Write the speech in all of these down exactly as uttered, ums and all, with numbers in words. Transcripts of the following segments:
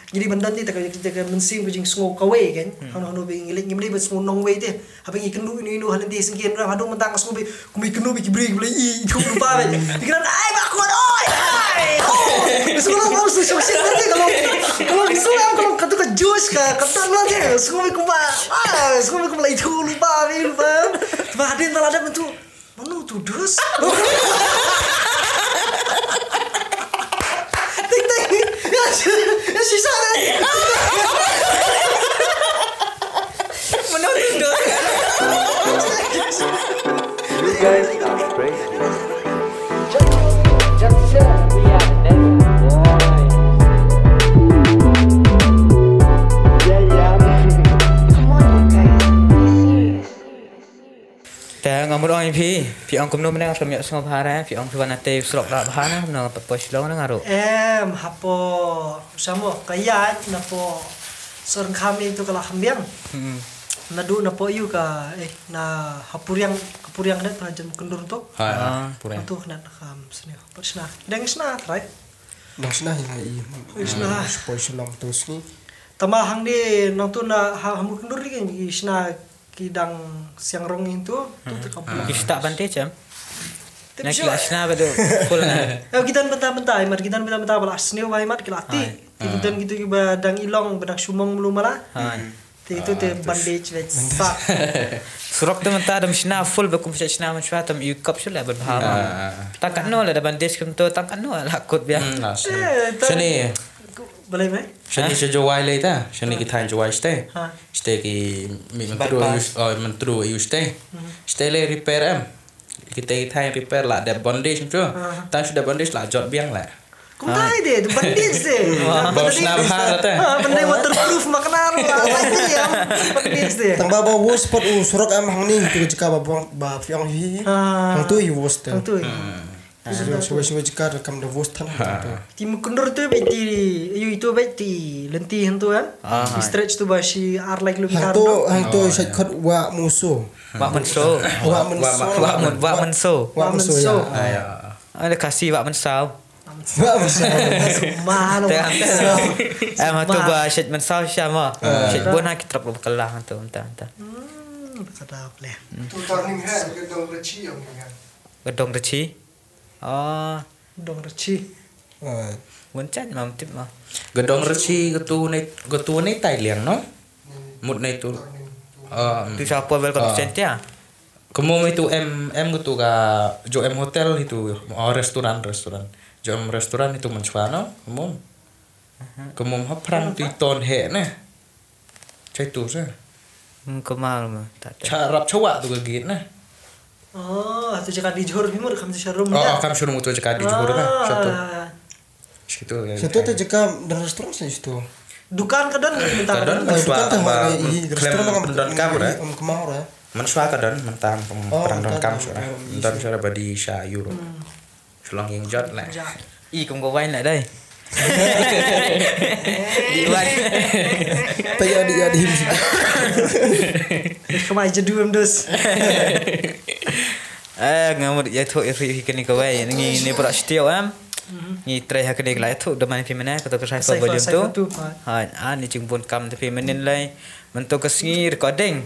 Ngi dei ban don te ka, ka, ka mynsiem ka jingsngew kawei kan. Hano hano ba ngi leit ngim dei ban sngew nongwei te. Haba ngi kynduh ino ino ha lynti syngkien ruh haduh mynta nga sngew ba kum i kynduh ba ki briew ki ba la i ithuh lypa ba. Ki kren ai ba kwah oi ai. Oh. Sngew nong nong su shong shit te ka long. Ka long ki sngew ka long ka tu ka josh ka ka don la te. Sngew ba kum ba. Ah, sngew ba kum la ithuh lypa ba lypa. Ba hadien ba la dep tu. Mano tu dus? Ting ting. Ya, ya, ya, shisha. Mano tu dus? You guys are crazy. Just, just, we are next boy. Yeah, yeah. Come on, you guys. Be serious. Te nga mut ong ïa phi, phi ong kumno mynne, nga sngewbha re, phi ong phi wan na te u surok da bha na, kumno pat poi Shillong na nga ruh. Em, hapoh, sa mo, ka ïaid napoh Sohryngkham ïa itu ka la kham biang. Hmm. Naduh napoh ïu ka, eh, na ha Puriang, ka Puriang kane, ha Jan Kyndur tu. Ha, ha, Puriang. Tu kane na kham sniew. Pat shna. Dang shna trai. Dang shna hi na i. Dang shna. Poi Shillong tu sngi. Tama hangne nangtu na ha, ha Mukyndur ni kan i shna ki dang siang rong ïa tu, tu, tu ka pula. Ki stah ban te chem. Tip na ki shuh. La shna ba tu full na. Eh, ki don bynta bynta, imat ki don bynta bynta ba la sniew ba imat ki la ti. Hai. Ki don kitu ki ba dang ilong, ba dang shumong mlu mala. Hai. Te itu te bandage ba sak. Surok tu mynta dam shna full ba kum shna mynshwa tam ïu kop shu le ban bha. Tang katno le da bandage kum tu, tang katno la kut biang. Eh, shane. Balei mai? Shane sha Jowai le ta. Shane ki thaiñ Jowai shatei. Ha. Shatei ki mih myntdu, oh, myntdu ïu shatei. Shatei le repair em. Kita ki thaiñ repair la dep bandage tu. Tang shu dep bandage la jot biang la. Kumta de, tu bandage de. Ba shna bha la ta. Ha, bandage waterproof ma kane la. Bandage de. Tang ba ba worst spot u surok em hangne tu ka jaka ba bong, ba phi ong hi. Hangtu i worst te. Hangtu. Shwa shwa jaka kam da worst than. Ti Mukyndur tu ba ti, ïu itu ba ti lynti hangtu kan. Ti stretch tu ba shi ar lai kilometer. Hangtu, hangtu shait khot Wah Muso. Wah Mynso. Wah Mynso. Wah Myn-, Wah Mynso. Wah Mynso, ya. Ada Khasi Wah Mynsaw. Wah Mynsaw. Mahal. Em, tu ba shait mynsaw sha ma. Shait bun ha ki trok lo kelah tu, entah, entah. Hmm, kata boleh. Tu turning ha, Gedong Rechi yang kan. Gedong Rechi. Ah. Dong Rechi. Wun chan mam tip ma. Gedong Rechi getu ne, getu ne tai liang no. Mut ne tu. Ah, tu sha por wel kon sentia. Kemom itu em, em getu ka jo em hotel itu. Oh, restoran, restoran. Jo em restoran itu mynshwa no. Kemom. Kemom hapran tu ton he ne. Chai tu sa. Hmm, kemal ma. Tak tak. Cha rap chawa tu ka git na. Oh, tu jaka di jhur bimur kam tu sharum. Oh, kam sharum tu jaka di jhur na. Satu. Situ ya. Situ tu jaka dan restoran sa situ. Dukan ka don ni minta ka don. Dukan tu ba klem restoran kan pendon kam ra. Am kemal ra. Mynshwa ka don mentang pendon kam sura. Don sura ba di sha euro. Shu long ïing jot la. I kum ka wine la dai. Di wine. Pay adi adi him. Kemai jadu em dus. Eh, nga mut ïathuh ïa phi kane kawei. Ngi ne para stia em. Ngi try ha kane ka la ïathuh da man phi mynne ka to ka sai volume tu. Hai, ani jingbun kam da phi mynnin lai. Mynta ka sngi recording.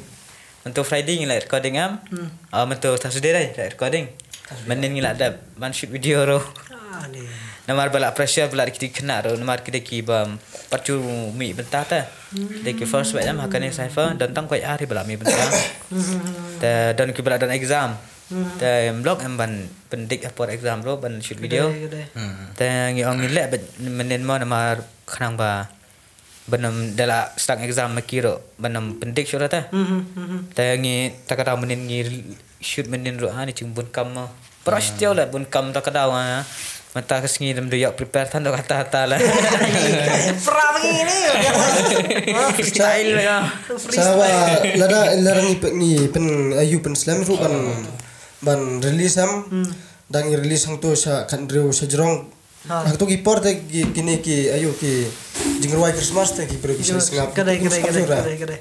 Mynta Friday ngi la recording am. Hmm. Ah, mynta Saturday dei la recording. Mynnin ngi la dep ban shoot video ruh. Ah, ni. Namar ba la pressure ba la ki khynnah ruh, namar ki dei ki bym pat ju mih bynta te. Dei ki first batch am ha kane cypher, don tang kawei ar ba la mih bynta. Te don ki ba la don exam. Te em lok em ban pyndik ha por exam ruh ban shoot video. Ka dei, ka dei. Te ngi ong ngi leh bad mynnin mo namar khnang ba ban ym da la sdang exam ma ki ruh ban ym pyndik shuh ruh te. Mhm, mhm. Te ngi ta ka daw mynnin ngi shoot mynnin ruh ha ni jingbun kam mo. Para stia la bun kam ta ka daw ha. Mynta ka sngi dam da ïoh prepare than da kata ta la. Pra ngi ni. Freestyle la. Sa wa lada lada ngi pyn ngi pyn ayu pynslem ruh ban ban release am. Da ngi release hangto sa khatriew sa jrong. Ha. Hangto ki por te ki, kine ki, ayu ki jingrwai Christmas te ki briew ki sngap. Ka dei, ka dei, ka dei, ka dei, ka dei.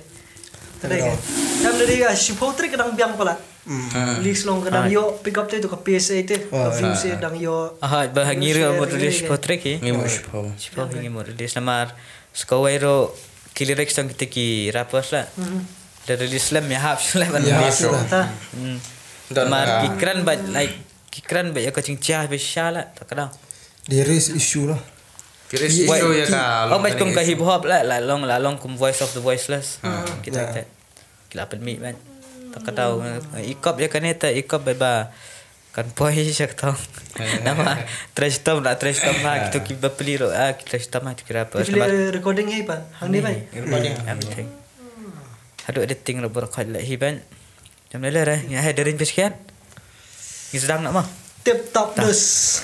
Ka dei. Em, da dei ka shiphew tarik ka dang biang palat. Hmm. Release long ka dang ïoh pick up te to ka P S A te. Ka views te dang ïoh. Aha, ba ngi ruh mut release shiphew tarik hi. Ngi mut shiphew. Shiphew hi ngi mut release namar Sa kawei ruh ki lyrics jong kita ki rappers la. Da release lem ïahap shuh lem ban release. Namar ki kren bad, like, ki kren bad ïa ka jingjia ba shisha la, ta ka dang. They raise issue la. Ki raise issue ïa ka, ong bad kum ka hip hop la, la long, la long kum voice of the voiceless. Kita kita. Ki la pynmih ban. Ta ka dang, i kop ïa kane ta, i kop ba kan poi sha ka tong. Namar trei shitom la, trei shitom ha kito ki bapli ruh, ah, ki trei shitom ha kito ki rappers. Ki bapli recording hi ban, hangne ban. Recording. Everything. Haduh editing ruh baroh khoit la hi ban. Jam lele re, ngi hai dering pis kian. Ngi sdang nak ma. Tip top dus.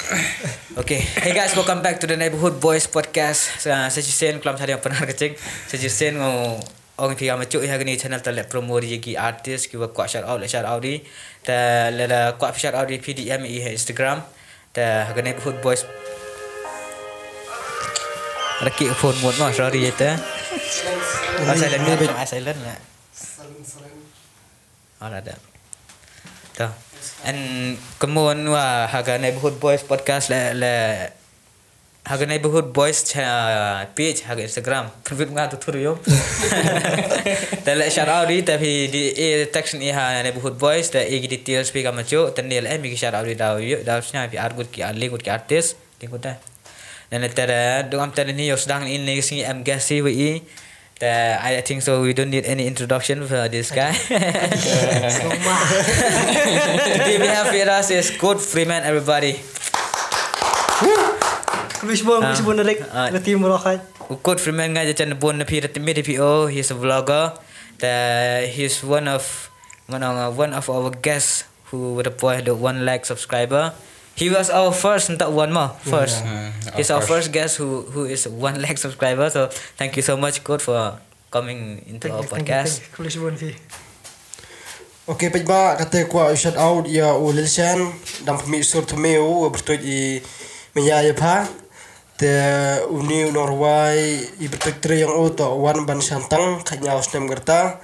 Okay. Hey guys, welcome back to the Neighborhood Boys podcast. Sa, sa shisien klam sari yang pernah kecing. Sa shisien ngo ong phi ka machu ha kani channel ta leh promote ïa ki artist ki wa kwah shout out, leh shout out ïa. Ta leh la kwah shout out ïa phi D M ïa ha Instagram. Ta ha ka Neighborhood Boys. Raki phone mode ma, sorry ïa ta. Ah, silent, ah, silent la. Ala da. Ta. And kumno wa ha ka Neighborhood Boys podcast le, le ha ka Neighborhood Boys cha-, page ha ka Instagram. Pynbit nga tu tur yom. Ta le shout out ïa ta phi di, eh, text ïa ha Neighborhood Boys ta ïa ki details phi ka machu, ta ne le em ki shout out ïa da ïa da snya phi ar gut ki ar link gut ki artist. Link gut ta. Dan ta da dong am ta ni yo sdang in ni sngi em guest ïa. Ta, I think so we don't need any introduction for this guy. Today we have with us is Kurt Freeman, everybody. Khublei shibun, khublei shibun Rick. Ah. Lati mrokhai. Kurt Freeman nga ja chan bun na phi rat mi phi oh, he's a vlogger. Ta, he's one of, one of, one of our guests who would have the one lakh subscriber. He was our first, nta one mo, first. He's our first guest who, who is one lakh subscriber. So thank you so much, Kurt, for coming into our podcast. Thank you, thank you. Khublei shibun phi. Okay, peit ba kata kwah shout out ïa u Lilshan, dang pynmih sur tymmen u, u byrtuit i maya ïa pha. Te uni u nongrwai i byrtuit trei ïa u to wan ban shantang khat ïa u snem gerta.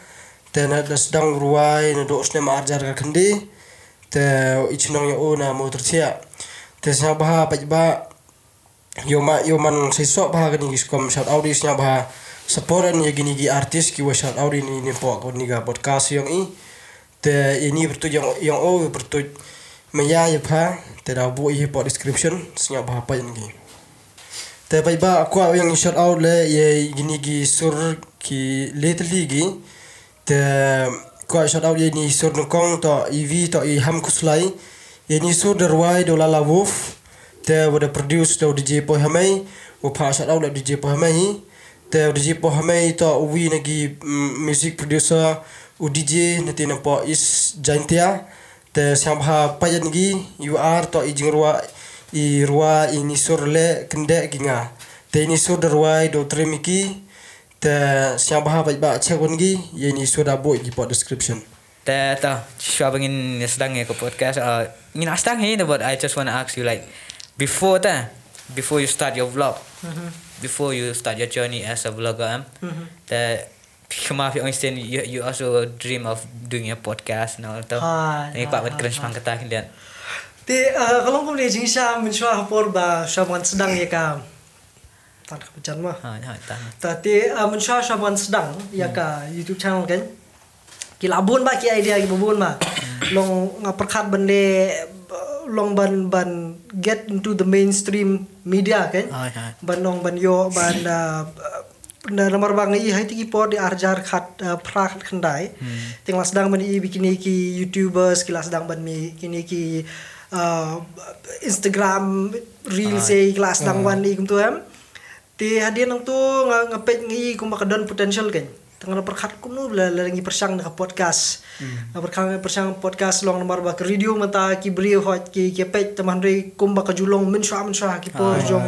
Te na da sdang rwai na do snem arjar ka khyndai. Te i chnong ïa u na Mawtyrthiah. Te sngewbha peit ba ïoh ma, ïoh man shisha bha kani ki skom shout out ïa sngewbha support ïa kini ki artist ki wa shout out ïa ni ni pok kani ka podcast ïa i. Te ïa ni byrtuit ïa u byrtuit maya ïa pha te da bu ïa pok description sngewbha peit ïa ki. Te peit ba kwah ïa shout out le ïa kini ki sur ki le tylli ki. Te kwah shout out ïa ini sur nyngkong to i vi to i Ham Khuslai. Ïa ini sur da rwai da u Lala Wolf. Te wa da produce da u D J Poi Hamei. Wa pha shout out da u D J Poi Hamei. Te u D J Poi Hamei to u wi na ki, mm, music producer u D J na ti na po East Jaintia. Te sngewbha peit ïa ngi, u ar to i jingrwai, i rwai ini sur le kyndit ki nga. Te ini sur da rwai da u Trimiki. Te sngewbha peit ba check wan ngi ïa ini sur da boi ki po description. Te ta, shuwa ba ngin sdang ïa ka podcast, uh, ngin sdang hi, but I just wanna ask you, like, before ta, before you start your vlog, before you start your journey as a vlogger, em, te, kama phi ong shen, you, you also dream of doing a podcast and all that. Ngi pat kren shmang kata khyndiat. Te, uh, ka long kumne jingshisha mynshuwa ha por ba shuwa ban sdang ïa ka Tan ka pynjan ma. Ha, ha, tan. Ta te, ah, mynshuwa shuwa ban sdang ïa ka YouTube channel kan. Ki la bun ba ki idea ki bun ma. Long nga pyrkhat ban le, long ban, ban get into the mainstream media kan. Ha, ha. Ban long ban ïoh ban, ah, na namar ba nga i hai ti ki por di arjar khat, ah, phra khat khyndai. Te nga la sdang ban i bikini ki YouTubers, ki la sdang ban mih kini ki, ah, Instagram reels, eh, ki la sdang wan i kumtu em. Te hadien nangtu nga, nga peit nga i kumba ka don potential kan. Te nga la pyrkhat kumno ba la, la ngi pyrshang na ka podcast. Nga pyrshang, pyrshang podcast long namar ba ka radio mynta ki briew hot ki, ki peit, te hynrei kumba ka ju long mynshuwa, mynshuwa ki por jong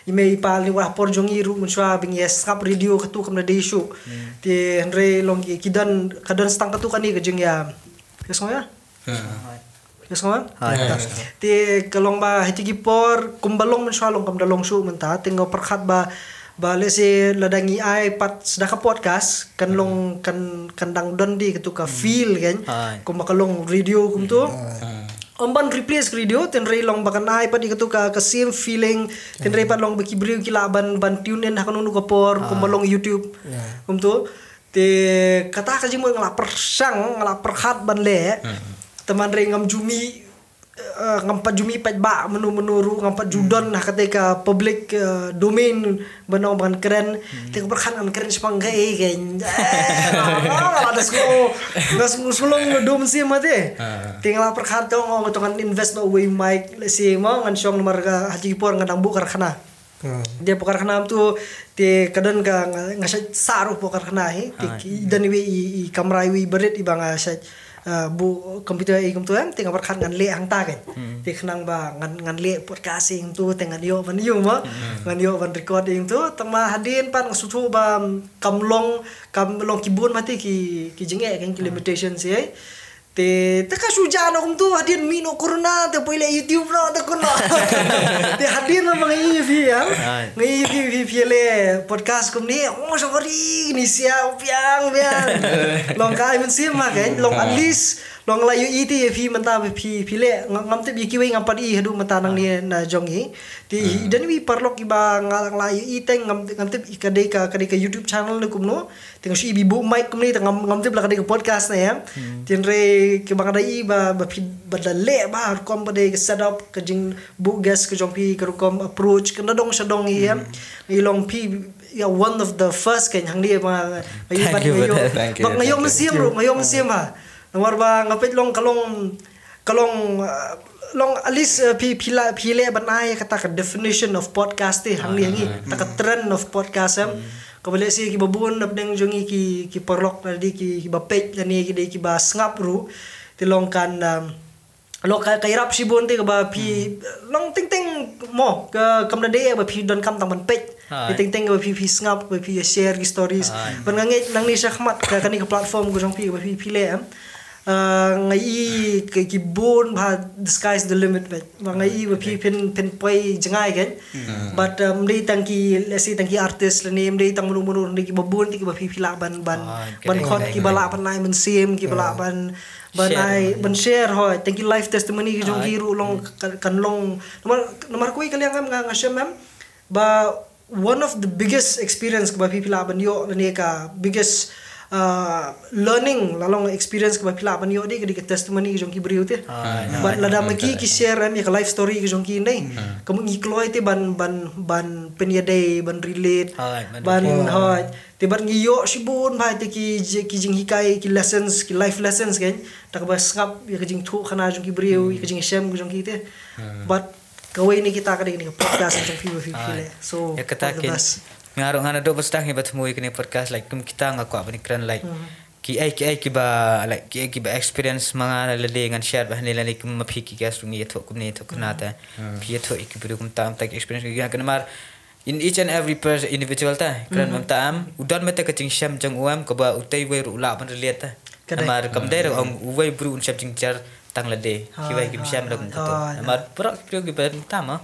i mei i pa, lane por jong i ruh mynshuwa ba ngi sngap radio katu kam da dei shuh. Te hynrei long ki, ki don, ka don stang katu kane ka jingïa. Ka sngewbha? Yes, ngam? Te ka long ba ha ti ki por kumba long mynshuwa long kam da long shuh mynta, te nga pyrkhat ba, ba lehse lada ngi ai pat sdang ka podcast kan long, kan, kan dang don di katu ka feel kan. Kumba ka long radio kumtu. Ym ban replace ka radio, tynrai long ba kan ai pat ïa katu ka, ka same feeling, tynrai pat long ba ki briew ki lah ban, ban tune in ha kano kano ka por, kumba long YouTube. Kumtu. Te kata ka jingmut nga la pyrshang, nga la pyrkhat ban leh. Te hynrei ngam ju mih, eh, ngam pat ju mih pat ba mano mano ruh, ngam pat ju don ha kata ka public, eh, domain ban ong ban kren. Te nga pyrkhat ngan kren shaphang kaei kaei. Eh, nga la da sngewlong, nga sngewlong dum sim ma te. Te nga la pyrkhat to nga to ngan invest noh uwei u mic, lehse mo ngan shong namar ka ha ki por nga dang buh karkhana. Te buh karkhana tu te ka don ka nga, nga shait sah ruh buh karkhana hi. Te ki don iwei i, i kamra iwei barit iba nga shait, ah, buh computer i kumtu em, te nga pyrkhat ngan leh hangta kan. Te khnang ba ngan, ngan leh podcast i kumtu te ngan ïoh ban ïoh mo. Ngan ïoh ban record i kumtu. Tang ma hadien pat nga sngewthuh ba kam long, kam long ki bun ma te ki, ki jingeh kan, ki limitation si ai. Te, te ka shu jan kumtu, hadien mih noh corona, te poi leh YouTube noh, te kumno. Te hadien ma nga ïohi ïa phi, ïa. Nga ïohi ïa phi, phi leh podcast kumne, oh, sorry, ni sia, biang, biang. Long kai mynsiem ma kan, long at least, long la ïohi te ïa phi mynta phi, phi leh, nga, ngam tip ïa kiwei ngam pat i haduh mynta nangne na jong i. Te i don iwei i paralok iba nga, nga la ïohi te ngam, ngam tip i ka dei ka, ka dei ka YouTube channel ne kumno. Te nga shu i ba i buh mic kumne te ngam, ngam tip la ka dei ka podcast ne em. Tynrai kiba nga da i ba, ba phi, ba da leh ba rukom ba dei ka setup, ka jingbuh guest ka jong phi, ka rukom approach, ka na dong sha dong i em. I long phi, ïa, one of the first kan hangne ba nga ïoh, ba nga ïoh mynsiem ruh, nga ïoh mynsiem ba. Namar ba nga peit long ka long Ka long, uh, long at least, uh, phi, phi la, phi leh ban ai kata ka definition of podcast te hangne hangne. Ta ka trend of podcast em. Kaba lehse kiba bun na pdeng jong ngi ki, ki paralok lane ki, kiba peit lane ki dei kiba sngap ruh. Te long kan, um, long ka, ka ïarap shibun te kaba phi long teng teng mo ka kam da dei ba phi donkam tang ban peit. Te teng teng kaba phi, phi sngap, kaba phi share ki stories. Ban nga ngeit nangne shakhmat ka, kane ka platform ka jong phi kaba phi, phi leh em. Uh, nga i ki, ki bun bha, the sky's the limit, mate. Ba nga i ba phi phin, phin poi jngai kan. But, um, ym dei tang ki, let's say, tang ki artist lane, ym dei tang mano mano, ym dei kiba bun te kiba phi, phi lah ban, ban, ban khot kiba lah ban ai mynsiem, kiba lah ban, ban ai, ban share hoi. Tang ki life testimony ki jong ki ruh long kan, kan long. Namar, namar kawei ka liang em nga, nga shem em. Ba one of the biggest experience kaba phi, phi lah ban ïoh lane ka biggest, uh, learning la long experience kaba phi lah ban ïoh dei ka, dei ka testimony ka jong ki briew te. But lada ma ki, ki share em ïa ka life story ka jong ki ne. Ka mut ngi kloi te ban, ban, ban pynïadei, ban relate, ban hoi. Te bad ngi ïoh shibun bha te ki, ki jinghikai, ki lessons, ki life lessons kan. Ta kaba sngap ïa ka jingthoh khana jong ki briew, ïa ka jingshem ka jong ki te. But kawei na kita ka dei kane ka podcast jong phi ba phi, phi leh. So, ïa kata all the best. Nga ruh nga naduh ba sdang hi ba thmu ïa kane podcast, like, kum kita nga kwah ban kren, like, ki ei, ki ei kiba, like, ki ei kiba experience ma nga lade ngan share ba hangne lane kum ma phi ki guest ruh ngi ïathuh kumne ïathuh kumne te. Phi ïathuh ïa ki briew kumta, kumta ki experience ki, namar in each and every person individual te kren mynta em u don mynta ka jingshem jong u em kaba utei uwei ruh u lah ban relate te. Namar kam dei ruh ong uwei briew un shem jingjar tang lade, kiwei kim shem ruh kumta. Namar baroh ki briew kiba mynta mo,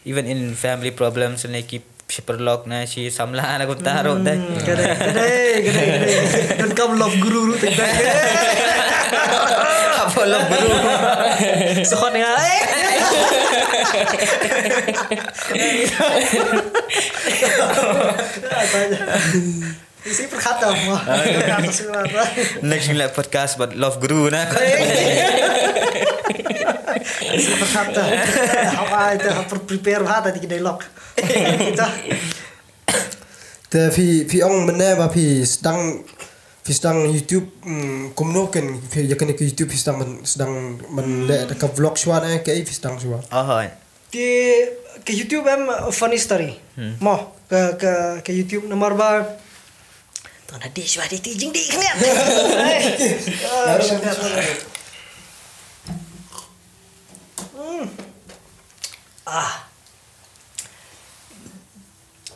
even in family problems ne ki shi paralok ne shi samla ne kumta ruh te. Ka dei, ka dei, ka dei, ka dei. Donkam love guru ruh te. Apa love guru? Sahot nga. Isi pyrkhat dah mo. Next ngi leh podcast bad love guru na. Isi pyrkhat dah. Haba ita prepare bha tadi ki dialogue. Ita. Te phi, phi ong mynne ba phi sdang, phi sdang YouTube, mm, kumno kan phi ïa kane ka YouTube phi sdang ban, sdang ban leh ka vlog shuwa ne kaei phi sdang shuwa. Te ka YouTube em, uh, funny story. Mo, ka, ka, ka YouTube namar ba. Tang da dih shuwa dih ti jingdih khyndiat. Hmm. Ah.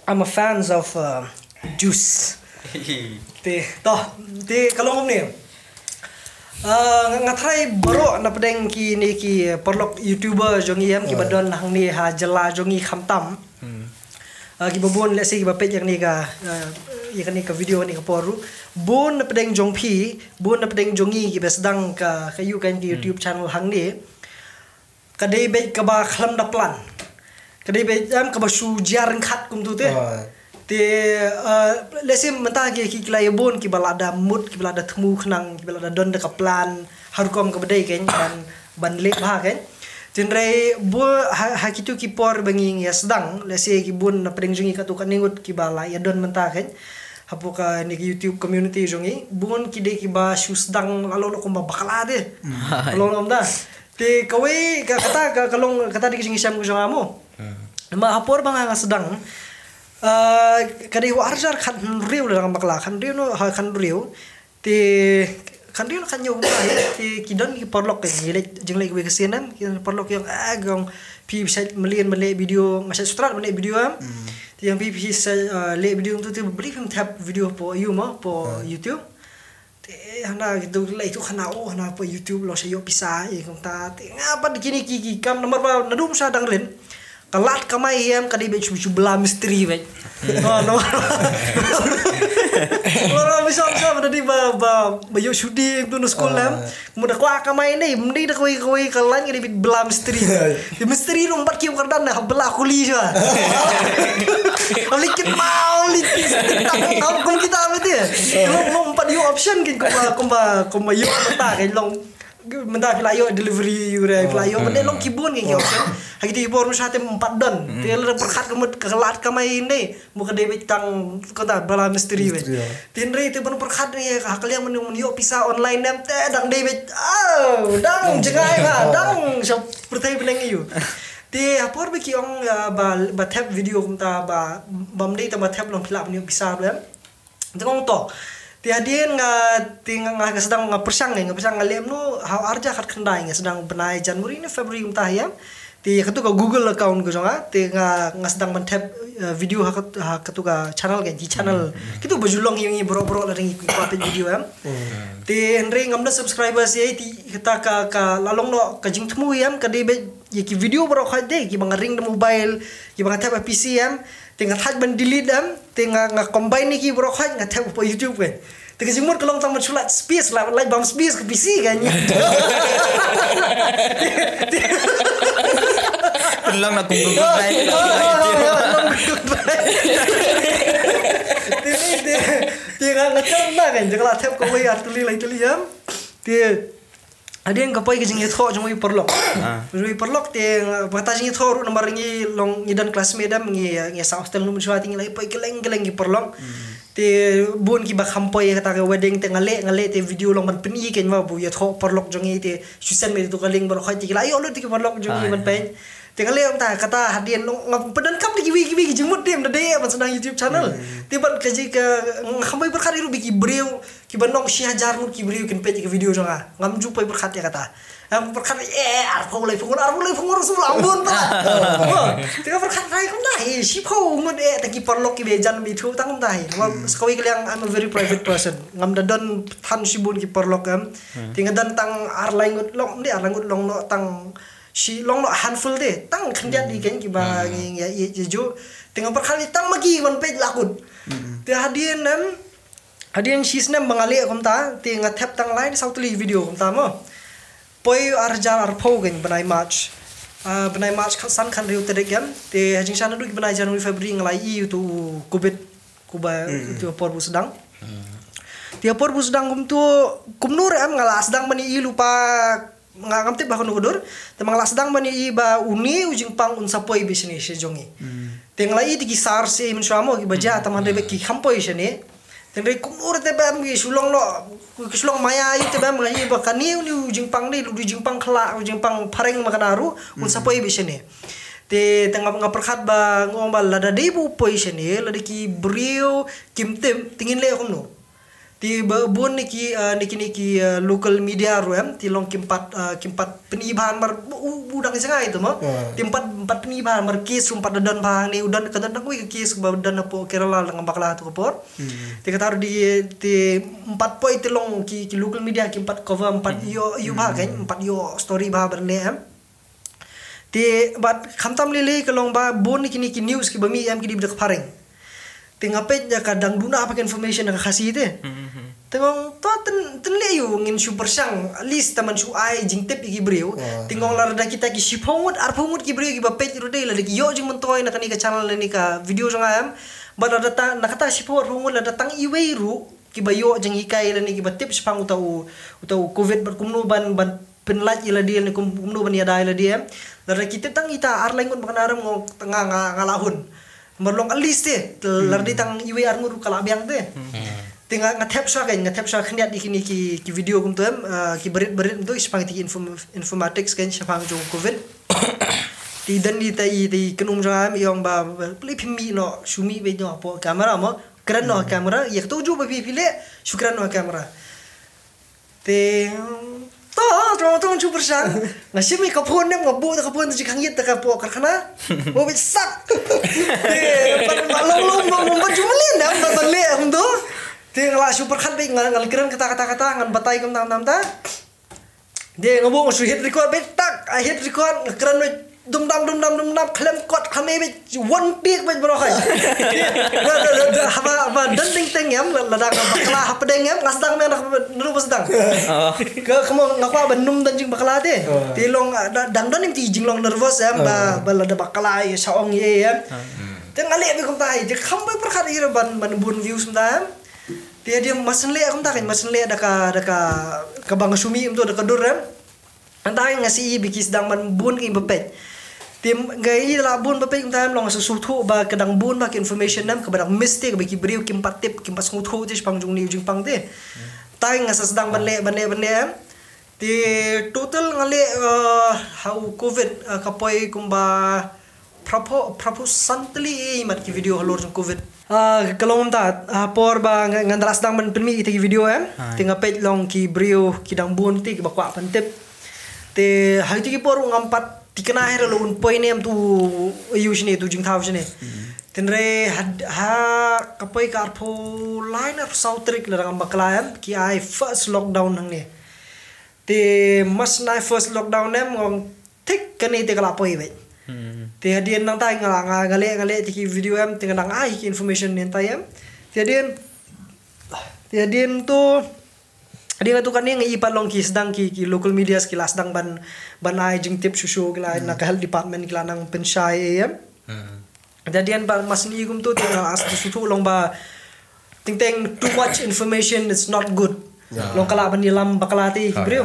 I'm a fans of, uh, juice. Te, to, te ka long kumne. Ah, nga, nga tharai baroh na pdeng kine ki paralok YouTuber jong ngi em kiba don hangne ha jylla jong ngi khamtam. Ah, kiba bun lehse kiba peit ïa kane ka, ah, ïa kane ka video kane ka por ruh. Bun na pdeng jong phi, bun na pdeng jong ngi kiba sdang ka, ka ïoh kane ka YouTube channel hangne. Ka dei beit kaba khlem da plan. Ka dei beit, em, kaba shu jia ryngkat kumtu te. Te, eh, lehse mynta ki, ki, ki la ïa bun kiba la da mut, kiba la da thmu khnang, kiba la da don da ka plan, ha rukom kaba dei kein, ban, ban leh bha kein. Hynrei bun ha, ha kitu ki por ba ngi ïa sdang, lehse ki bun na pdeng jong ngi katto katne ngut kiba la ïa don mynta kein. Hapoh kane ka YouTube community jong ngi, bun ki dei kiba shu sdang la long kumba bakla te. La long kumta. Te kawei ka, kata ka, ka long kata dei ka jingshem ka jong nga mo. Ma ha por ba nga, nga sdang, ah, ka dei ha u arhajar khathynriew lada ngam bakla, khathynriew, no, ha khathynriew. Te khathynriew, khathynñiew kumta hi, te ki don ki paralok, eh, ngi leit, jingleit kawei ka sien em, ki paralok ki ong, ah, ki ong, phi shait mlien ban leh video, nga shait sutrat ban leh video em. Te ong phi, phi shait, ah, leh video tu, te balei phim thep video hapoh, ïa mo, hapoh YouTube. Te hana kitu lei tu hana, oh, hana hapoh YouTube long sha ïoh pisa ïa kumta. Te nga pat kine ki, ki kam namar ba naduh sha dang rit. Ka lad kamai em ka dei beit shu, shu bla mistri beit. Oh, no. Ora mi sam sam da dei ba, ba, ba ïoh shudi tu na skul em. Mo da kwah kamai ne, mdei da kawei, kawei ka lain ka dei beit bla mistri. Te mistri ruh ym pat kiew kyrdan, ha bla kuli sha. Lik kit mau, lik kit. Tang tang kum kita mesti. Long, long ym pat ïoh option kin kumba, kumba, kumba ïoh mynta kein long. Mynta phi la ïoh delivery ïoh re, phi la ïoh mynta long ki bun kein ki option. Ha kiti ki bor nu sha te ym pat don. Te lada pyrkhat ka mut ka lad kamai ne. Mo ka dei beit tang kata bla mistri beit. Mistri, ya. Te hynrei te ban pyrkhat ne ha ka liang mynta ïoh pisa online em te dang dei beit. Oh, dang jngai ba, dang sha pyrthei bneng ïoh. Te ha por ba ki ong, ah, ba, ba thep video kumta ba, bym dei tang ba thep long phi lah ban ïoh pisa blem. Te nga ong to. Te hadien nga, te nga, nga sdang nga pyrshang, nga pyrshang nga leh kumno ha u arhajar khatkhyndai nga sdang bnai January ne February kumta hi em. Te katu ka Google account ka jong nga, te nga, nga sdang ban thep, eh, video ha kat-, ha katu ka channel kein, ki channel. Kitu ba ju long ïa ngi baroh baroh lada ngi kwah peit video em. Te hynrei ngam da subscribers ïa, te kata ka, ka la long noh ka jingthmu em, ka dei beit ïa ki video baroh khoit de, kiba nga ring da mobile, kiba nga thep ha P C em. Te nga thait ban delete em, te nga, nga combine ïa ki baroh khoit nga thep hapoh YouTube kein. Te ka jingmut ka long tang ban shu lait space, lait, lait bam space ka P C kein. Pynlong na kum Google Drive. Te, te, te nga, nga thep na kein, te nga la thep kawei ar tylli lai tylli em. Te hadien ka poi ka jingïathoh jong u paralok. Jong u paralok te, uh, ba kata jingïathoh ruh namar ngi long ngi don classmate em, ngi, ngi sah hostel, num shuwa te ngi la poi kylleng kylleng ki paralok. Te bun kiba kham poi kata ka wedding te nga leh, nga leh te video long ban pyni kein ba u ïathoh paralok jong ngi te shu send me tu ka link baroh khoit te ki la ïoh lut te ki paralok jong ngi ban peit. Te nga leh ong ta kata hadien long nga pyndonkam te kiwei kiwei ki jingmut te ym da dei ban sdang YouTube channel. Te ban ka jing ka nga kham poi pyrkhat ruh ba ki briew kiba long shi hajar ngut ki briew kin peit ïa ka video jong nga. Ngam ju poi pyrkhat ïa kata. Ngam pyrkhat, eh, arphew laiphew ngut, arphew laiphew ngut ruh shu lam bun pat. Te nga pyrkhat rai kumta, eh, shiphew ngut, eh, tang ki paralok kiba jan ba ïathuh tang kumta hi. Namar sa kawei ka liang I'm a very private person. Ngam da don than shibun ki paralok em. Te nga don tang ar lai ngut long, ym dei ar lai ngut, long noh tang shi, long noh handful te. Tang khyndiat dei kein kiba ngi ïa ïeit ïa ju. Te nga pyrkhat tang ma ki ban peit la kut. Te hadien em, hadien shi snem ba nga leh kumta, te nga thep tang lai ne saw tylli video kumta mo. Poi arhajar arphew kein bnai March. Ah, bnai March khatsan khathynriew tarik em. Te ha jingshisha naduh ki bnai January February nga la ïohi ïa utu u covid, kuba utu por ba u sdang. Te ha por ba u sdang kumtu, kumno re em nga la sdang ban ïohi lypa, nga ngam tip ba ha kano ka dur. Te ma nga la sdang ban ïohi ba une u jingpang un sa poi beit shane sha jong ngi. Te nga la ïohi te ki sar sha mynshuwa mo kiba jia, tang hynrei ba ki kham poi shane. Te hynrei kumno re te ba em ki shu long noh, ki shu long maya ïa te ba em, nga ïohi ba kane une u jingpang ne, u jingpang khla, u jingpang phareng ma kane ruh un sa poi beit shane. Te, te nga, nga pyrkhat ba nga ong ba lada dei ba u poi shane, lada ki briew kim tip, te ngin leh kumno. Te ba bun ne ki, eh, ne ki, ne ki, eh, local media ruh em, te long kim pat, eh, kim pat pyni bha namar u, u dang jngai te mo. Te ym pat, ym pat pyni bha namar case ruh ym pat da don bha hangne, u don ka don tang kawei ka case ba don hapoh Kerala, la ngam bakla tu ka por. Te kata ruh dei te ym pat poi te long ki, ki local media kim pat cover, ym pat ïoh, ïoh bha kein, ym pat ïoh story bha ban leh em. Te bad khamtam lei lei ka long ba bun ne kine ki news kiba mih em ki dei beit da ka phareng. Te nga peit ïa ka dang duna pat ka information ha ka Khasi te. Te nga ong to, teng teng leh ïa u, ngin shu pyrshang at least tang ban shu ai jingtip ïa ki briew. Te nga ong lada kita ki shiphew ngut, arphew ngut ki briew kiba peit ruh dei, lada ki ïoh jingmyntoi na kane ka channel lane ka video jong nga em, bad lada tang na kata shiphew arphew ngut lada tang iwei ruh kiba ïoh jinghikai lane kiba tip shaphang uta u, uta u covid bad kumno ban, ban pynlait ïa lade lane kum, kumno ban ïada ïa lade em. Lada ki tip tang kita ar lai ngut ba kane ruh nga, nga, nga la hun. Namar long at least te, lada dei tang iwei ar ngut ruh ka la biang te. Te nga, nga thep shuwa kein, nga thep shuwa khyndiat ïa kine ki, ki video kumto em, ah, ki barit barit kumto shaphang ïa ki inform-, informatics kein shaphang jong covid. Te don ïa ita i, ita i kynum jong nga em, i ong ba, ba, balei phim mih noh, shu mih beit noh hapoh camera mo, kren noh ha camera, ïa kato juh ba phi, phi leh, shu kren noh ha camera. Te to, to, to, shu pyrshang. Nga shim ïa ka phone ne, nga buh da ka phone da jingkhang ïit da ka poh karkhana. Ba bit sat. Te pat ba long long ba, ba, ba ju mlien ne, ba, ba leh kumto. Te nga la shu pyrkhat beit, nga, nga la kren kata, kata, kata, ngan batai kumta, kumta, kumta. Te nga buh, nga shu hit record beit, tak, ah, hit record, nga kren beit dum dam, dum dam, dum dam, khlem cut, khlem ei beit, one take beit baroh hi. Ba, ba, ba, haba, haba don teng teng em, la, lada nga bakla hapdeng em, nga sdang me, nga, naduh ba sdang. Ka, ka mo, nga kwah ban ym don jingbakla te. Te long, ah, da, dang don ïa ki jinglong nervous em, ba, ba lada bakla ïa sha ong ïa em. Te nga leh beit kumta hi, te kham beit pyrkhat ïa ban, ban bun views kumta em. Te hadien mas leh kumta kein, mas leh da ka, da ka, kaba nga shu mih kumto da ka dur em. Hangta nga sngewthuh ba ki sdang ban bun ki ba peit. Te nga ïa la bun ba peit kumta em, long nga sngewthuh ba ka dang bun ba ki information em kaba dang miss te, kaba ki briew kim pat tip, kim pat sngewthuh te shaphang jong une u jingpang te. Te nga sa sdang ban leh, ban leh, ban leh em. Te total nga leh, eh, ha u covid, eh, ka poi kumba phraphew, phraphew san tylli mat ki video halor jong covid. Ah, ka long kumta, ha por ba nga, nga la sdang ban pynmih ïa kita ki video em. Te nga peit long ki briew ki dang bun te kiba kwah ban tip. Te ha ïa kita ki por ngam pat thikna hi ruh la un poi ne em tu, ïa u shane, tu jingthaw shane. Te hynrei ha, ha ka poi ka arphew lai ne arphew saw tarik lada ngam bakla em, ki ai first lockdown hangne. Te mas nai first lockdown em, nga ong thik kane te ka la poi beit. Te hadien nangta nga, nga, nga leh, nga leh ïa ki video em, te nga dang ai ki information nangta em. Te hadien, te hadien to, hadien to kane nga ïohi pat long ki sdang ki, ki local medias ki la sdang ban, ban ai jingtip shuh shuh, ki la, na ka health department ki la nang pynshai em. Te hadien ba mas ngi kumto te nga la sngewthuh long ba teng teng too much information is not good. Long ka lah ban ïalam bakla te ki briew.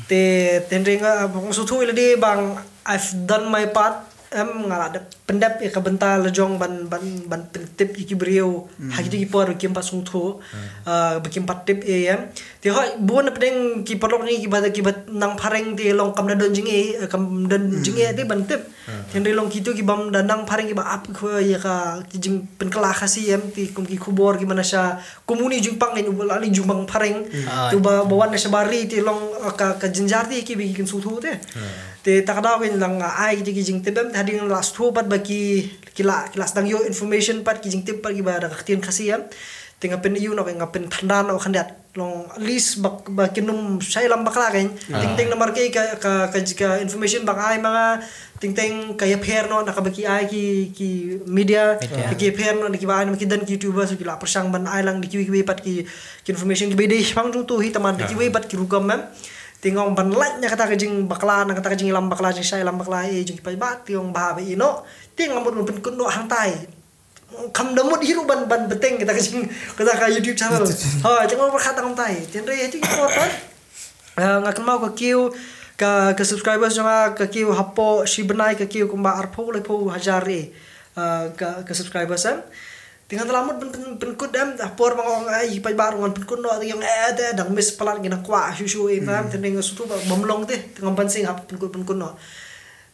Te teng teng nga sngewthuh ïa lade ba I've done my part. Em, nga la dep pyndep ïa ka bynta la jong ban, ban, ban pyntip ïa ki briew ha kito ki por ba kim pat sngewthuh, ah, ba kim pat tip ïa em. Te hooid bun na pdeng ki paralok ngi kiba, kiba nang phareng te long kam da don jingeh, eh, kam don jingeh te ban tip. Te hynrei long kito ki bym da nang phareng kiba ap khwai ïa ka, ki jingpynkylla Khasi em, te kum ki khubor kiba na sha, kum une u jingpang, une u ba la, une u jingpang phareng. Te uba, ba wan na shabar ri te long, eh, ka, ka jynjar te kiba ki kynsu thu te. Te ta ka daw kein la nga ai kito ki jingtip em, te hadien la sngewthuh pat ba ki, ki la, ki la sdang ïoh information pat, ki jingtip pat kiba da ka ktien Khasi em. Te nga pyn-ïoh noh, nga pynthanda noh khyndiat. Long at least ba, ba kin ym shah ïalam bakla kein. Teng teng namar kei ka, ka, ka, ka information ba nga ai ma nga, teng teng ka ïapher noh na kaba ki ai ki, ki media, ki ïapher noh na kiba ai na ki don ki YouTubers, ki la pyrshang ban ai lang da kiwei kiwei pat ki, ki information kiba dei shaphang jong to hi, tangba da kiwei pat ki rukom em. Te nga ong ban lait na kata ka jingbakla, na kata ka jingïalam bakla, jingshah ïalam bakla, eh, jong ki paidbah, te nga ong ba haba ïeh noh, te nga mut ngan pynkut noh hangtai. Kam da mut hi ruh ban, ban bteng kata ka jing, kata ka YouTube channel. Ha, jong nga ba khat tang tai. Te hynrei ha kito ki por pat, ah, nga kynmaw ka kiew, ka, ka subscribers jong nga ka kiew hapoh shi bnai ka kiew kumba arphew laiphew hajar re. Ah, ka, ka subscribers em. Te nga la mut ban, ban, pynkut em, ha por ba nga ong ai paidbah ruh ngan pynkut noh, te ong eh te dang miss palat, ngi dang kwah shuh shuh em. Te hynrei nga sngewthuh ba bym long te, te ngam ban seng hap pynkut, pynkut noh.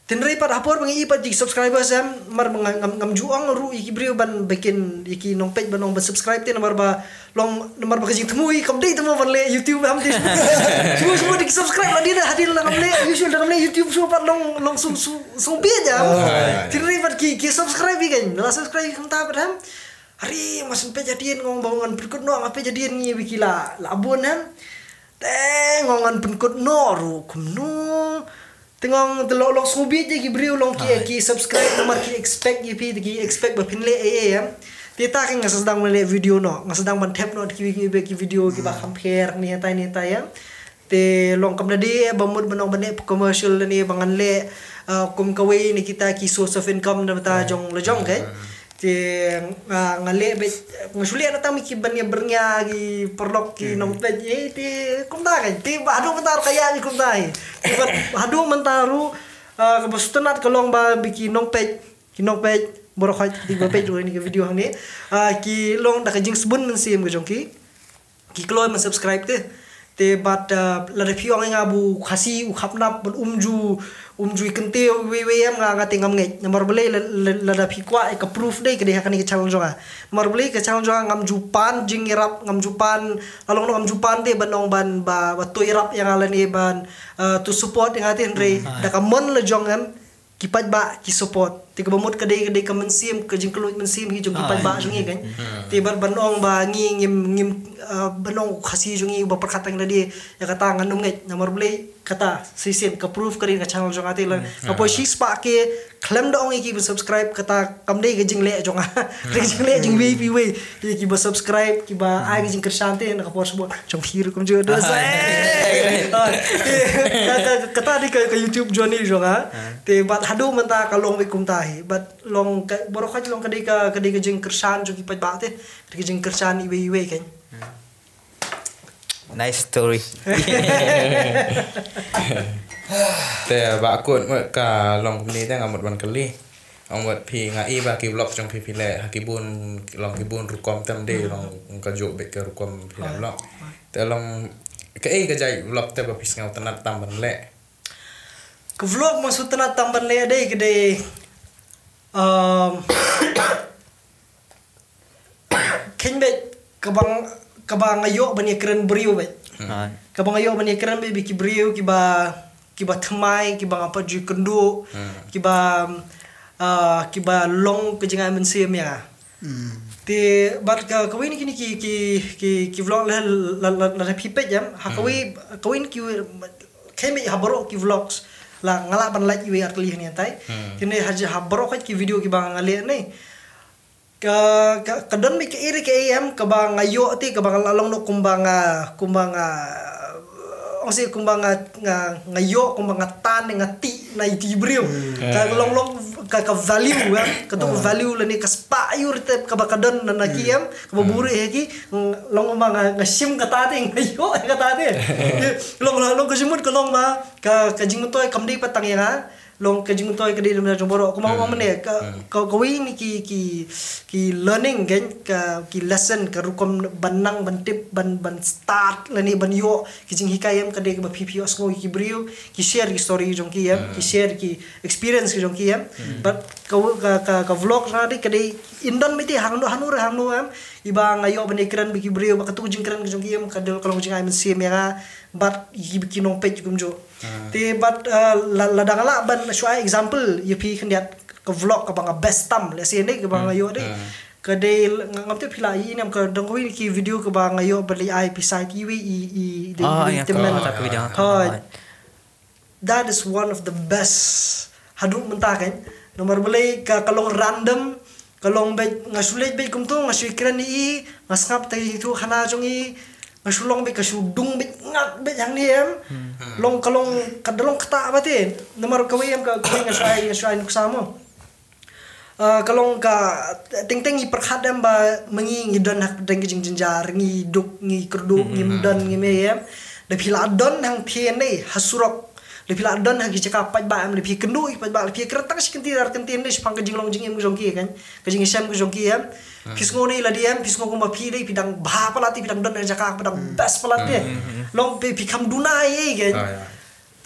Te hynrei pat ha por ba ngi ïohi pat ki subscribers em, namar ba nga, ngam, ngam ju ong ruh ïa ki briew ban, ba kin, ïa ki nongpeit ban ong ban subscribe te, namar ba long, namar ba ka jingthmu hi kam dei te mo ban leh YouTube em te. Shu, shu, shu ki subscribe la dei na, hadien la ngam leh, usual da ngam leh YouTube shu pat long, long shu, shu, shu bieit em. Te hynrei pat ki, ki subscribe hi kein, la subscribe hi kumta pat em. Hari mas peit hadien, nga ong ba ngan pynkut noh, nga peit hadien ngi ba ki la, la bun em. Te nga ong ngan pynkut noh ruh kumno. Te nga ong te long, long sngewbieit ïa ki briew long ki, ki subscribe namar ki expect ïa phi, te ki expect ba phin leh ei ei em. Ita ka nga sdang ban leh video noh, nga sdang ban thep noh ki ki ki video ki ba kham pher ni tai ni tai ya. Te long kam da dei ba mut ban ong ban leh commercial ni ba ngan leh kum kawei ni kita ki source of income na bata jong la jong kai. Te nga leh ba nga shu leh na tang ki ban ya bernya ki perlok ki nongpeit te kumta kai. Te ba hadu mynta ka ya ni kumta hi. Te ba hadu mynta ru ka ba sutnat ka long ba bi ki nongpeit ki nongpeit baroh khoit ki ba peit ruh ni ka video hangne. Ki long da ka jingsbun mynsiem ka jong ki. Ki kloi man subscribe te. Te bad lada phi ong nga bu Khasi u khapnap ban umju umju i kynte wei wei em nga nga te ngam ngeit. Namar balei lada phi kwah ka proof dei ka dei ha kane ka channel jong nga. Namar balei ka channel jong nga ngam ju pan jingïarap ngam ju pan la long ngam ju pan te ban ong ban ba ba to ïarap ïa nga lane ban to support ïa nga te hynrei da ka mon la jong em ki paidbah ki support. Te kaba mut ka dei ka dei ka mynsiem ka jingkylluid mynsiem hi jong ki paidbah jong ngi kan. Te ban ban ong ba ngi ngim ngim ban ong Khasi jong ngi ba pyrkhat tang da dei ïa kata ngan ym ngeit namar balei kata shisien ka proof ka dei ka channel jong nga te la ka poi shispah K khlem da ong ïa ki ban subscribe kata kam dei ka jingleh jong nga. Ka jingleh jong wei pi wei ïa ki ba subscribe ki ba ai ka jingkyrshan te na ka por sbot jong phi ruh kumjuh da. Kata dei ka YouTube journey jong nga. Te bad haduh mynta ka long wei kumta hi bad long ka baroh khoit long ka dei ka ka dei ka jingkyrshan jong ki paidbah te ka dei ka jingkyrshan iwei iwei kan. Nice story. Te ba kut mut ka long kumne te nga mut ban kylli. Ong mut phi nga i ba ki vlog jong phi phi leh ha ki bun long ki bun rukom tem de long ka juk bit ka rukom phi leh vlog. Te long ka ei ka jai vlog te ba phi sngew tnat tam ban leh. Ka vlog ma shu tnat tam ban leh dei ka dei khein beit kaba kaba nga ïoh ban ïakren briew beit. Kaba nga ïoh ban ïakren beit beit ki briew kiba kiba thymmai kiba nga pat ju kynduh kiba kiba long ka jingai mynsiem ïa nga. Te bad ka kawei na kine ki ki ki ki vlog la la la phi peit em ha kawei kawei na ki khein beit ha baroh ki vlogs la nga lah ban lait iwei artylli hangne tai. Kine ha baroh ki video kiba nga leh ne. Ka ka ka don beit kaei re kaei em kaba nga ïoh te kaba nga la long noh kumba nga kumba nga ong seh kumba nga nga nga ïoh kumba nga tan nga tih na i ti briew. Ka long long ka ka value em ka tu value lane ka spah ïoh te kaba ka don na na ki em kaba buri he ki long kumba nga nga shim kata te nga ïoh kata te. Long long long ka jingmut ka long ma ka ka jingmut to kam dei pat tang ïa nga. Long ka jingmyntoi ka dei lem jong baroh kumba ong mynne ka kawei ni ki ki ki learning kan ka ki lesson ka rukom ban nang ban tip ban ban start lane ban ïoh ki jinghikai em ka dei kaba phi phi ïohsngew ki briew ki share ki story jong ki em ki share ki experience ki jong ki em. But ka ka ka vlog na dei ka dei indon mete hangno hangno re hangno em iba nga ïoh ban ïakren ba ki briew ba katu jingkren ki jong ki em ka dei ka long jingai mynsiem ïa nga. But ki ki nongpeit kumjuh. Te bad lada nga lah ban shu ai example ïa phi khyndiat ka vlog kaba nga best tam lehse ne kaba nga ïoh dei. Ka dei ngam tip phi la ïohi ne em ka dang kawei ki video kaba nga ïoh ban leit ai phi sait iwei i i dei i tem men. Hoi. That is one of the best haduh mynta kan. Namar balei ka ka long random. Ka long beit nga shu leit beit kumto nga shu kren i nga sngap te i tu khana jong i nga shu long beit ka shu dung beit ngak beit hangne em. Long ka long ka da long kata ba te namar kawei em ka kawei nga shu ai nga shu ai nuksa mo. Ka long ka teng teng i pyrkhat em ba ma ngi ngi don hak dang ka jingjynjar ngi duk ngi kyrduh ngi mdon ngi me em. Da phi la don hang thie nei ha surok. Da phi la don ha ki jaka paidbah em da phi kynduh ki paidbah da phi kren tang shi kyntien ar kyntien dei shaphang ka jinglong jingim ka jong ki kan ka jingshem ka jong ki em. Phi sngew nei la dei em phi sngew kumba phi dei phi dang bha palat phi dang don ha jaka ba dang best palat dei. Long phi phi kham duna ei ei kan.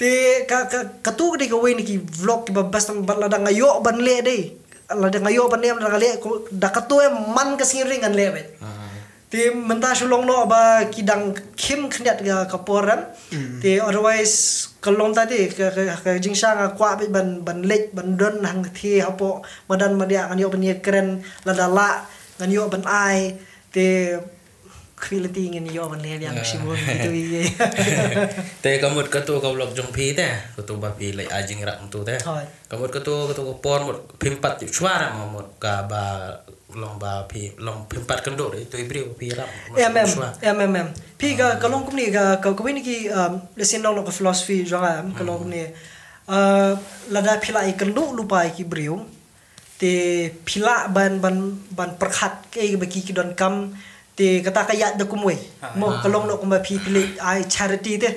Te ka ka katu ka dei kawei na ki vlog kiba best tam bad lada nga ïoh ban leh dei. Lada nga ïoh ban leh lada nga leh da katu em man ka sngi ring ngan leh beit. Te mynta shu long noh ba ki dang khim khyndiat ka ka por em. Te otherwise ka long ta te ka ka ka jingshang nga kwah beit ban ban leit ban don hangthie hapoh madan madiah ngan ïoh ban ïakren lada lah ngan ïoh ban ai te Khwilati ngin ïoh ban leh biang shibun gitu ye. Te ka mut kato ka vlog jong phi te, kato ba phi leh ai jingïarap tu te. Hoi. Ka mut kato, kato ka por mut phim pat ju shuwa ra mo mut ka ba long ba phi long phim pat kynduh ri tu i briew phi ïarap. Em em em em em. Phi ka ka long kumne ka ka ka win ki um, leh sien long ka philosophy jong nga em ka long kumne. Uh, lada phi la i kynduh lypa i ki briew. Te phi lah ban ban ban pyrkhat kaei ba ki ki donkam. Te kata ka ïaid da kumwei. Mo ka long noh kumba phi phi leh ai charity te.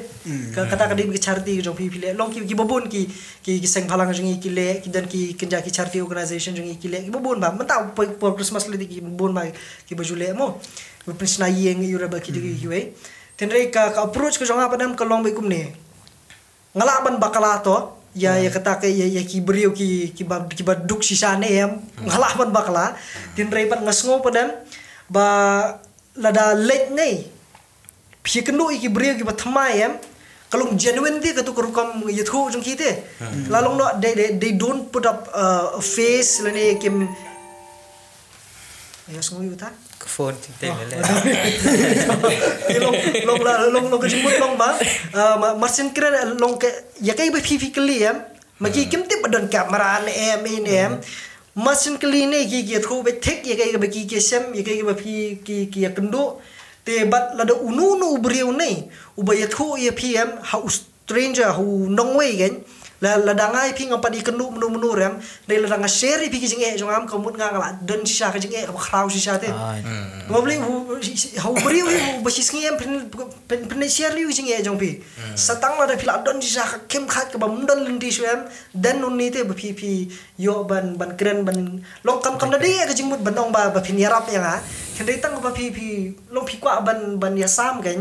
Ka kata ka dei ka charity jong phi phi leh long ki ki babun ki ki ki seng bhalang jong ngi ki leh ki don ki kynja ki charity organization jong ngi ki leh ki babun ba mynta por Christmas leh ki babun ba ki ba ju leh mo. Ba pynshna ïing ïura ba ki dei ki wei. Tynrai ka ka approach ka jong nga pat em ka long ba kumne. Nga lah ban bakla to ïa ïa kata ka ïa ïa ki briew ki ki ba ki ba duk shisha ne em. Nga lah ban bakla. Tynrai pat nga sngew pat em ba lada leit ne phi kynduh ïa ki briew ki ba thymmai em. Ka long genuine te katu ka rukom ïathuh jong ki te. La long noh they they they don't put up uh, a face lane kim Ayo sngew ïa uta. Ka phone ting ting le. Long long la long long ka jingmut long ba. Marsien kren long ka ïa kai ba phi phi kylli em. Ma ki kim tip ba don kamera ne em in em. Marsien kylli ne ki ki thu ba thik ïa kai ba ki ki sem ïa kai ba phi ki ki ïa kynduh. Te bad lada unu unu u briew ne uba ïathuh ïa phi em ha u stranger ha u nongwei kan. La lada ngai phi ngam pat ïa kynduh menu menu rem. Dei lada nga share ïa phi ki jingeh jong am ka mut nga nga la don shisha ka jingeh kaba khraw shisha te. Nga beli u ha u briew u ba shi sngi em phin phin share ïa ki jingeh jong phi. Sa tang lada phi la don shisha ka kem khat kaba mdon lynti shu em. Dan nun ni te ba phi phi ïoh ban ban kren ban long kam kam da dei ka jingmut ban ong ba ba phin ïarap ïa nga. Khyndai tang ba phi phi long phi kwah ban ban ïasam kan.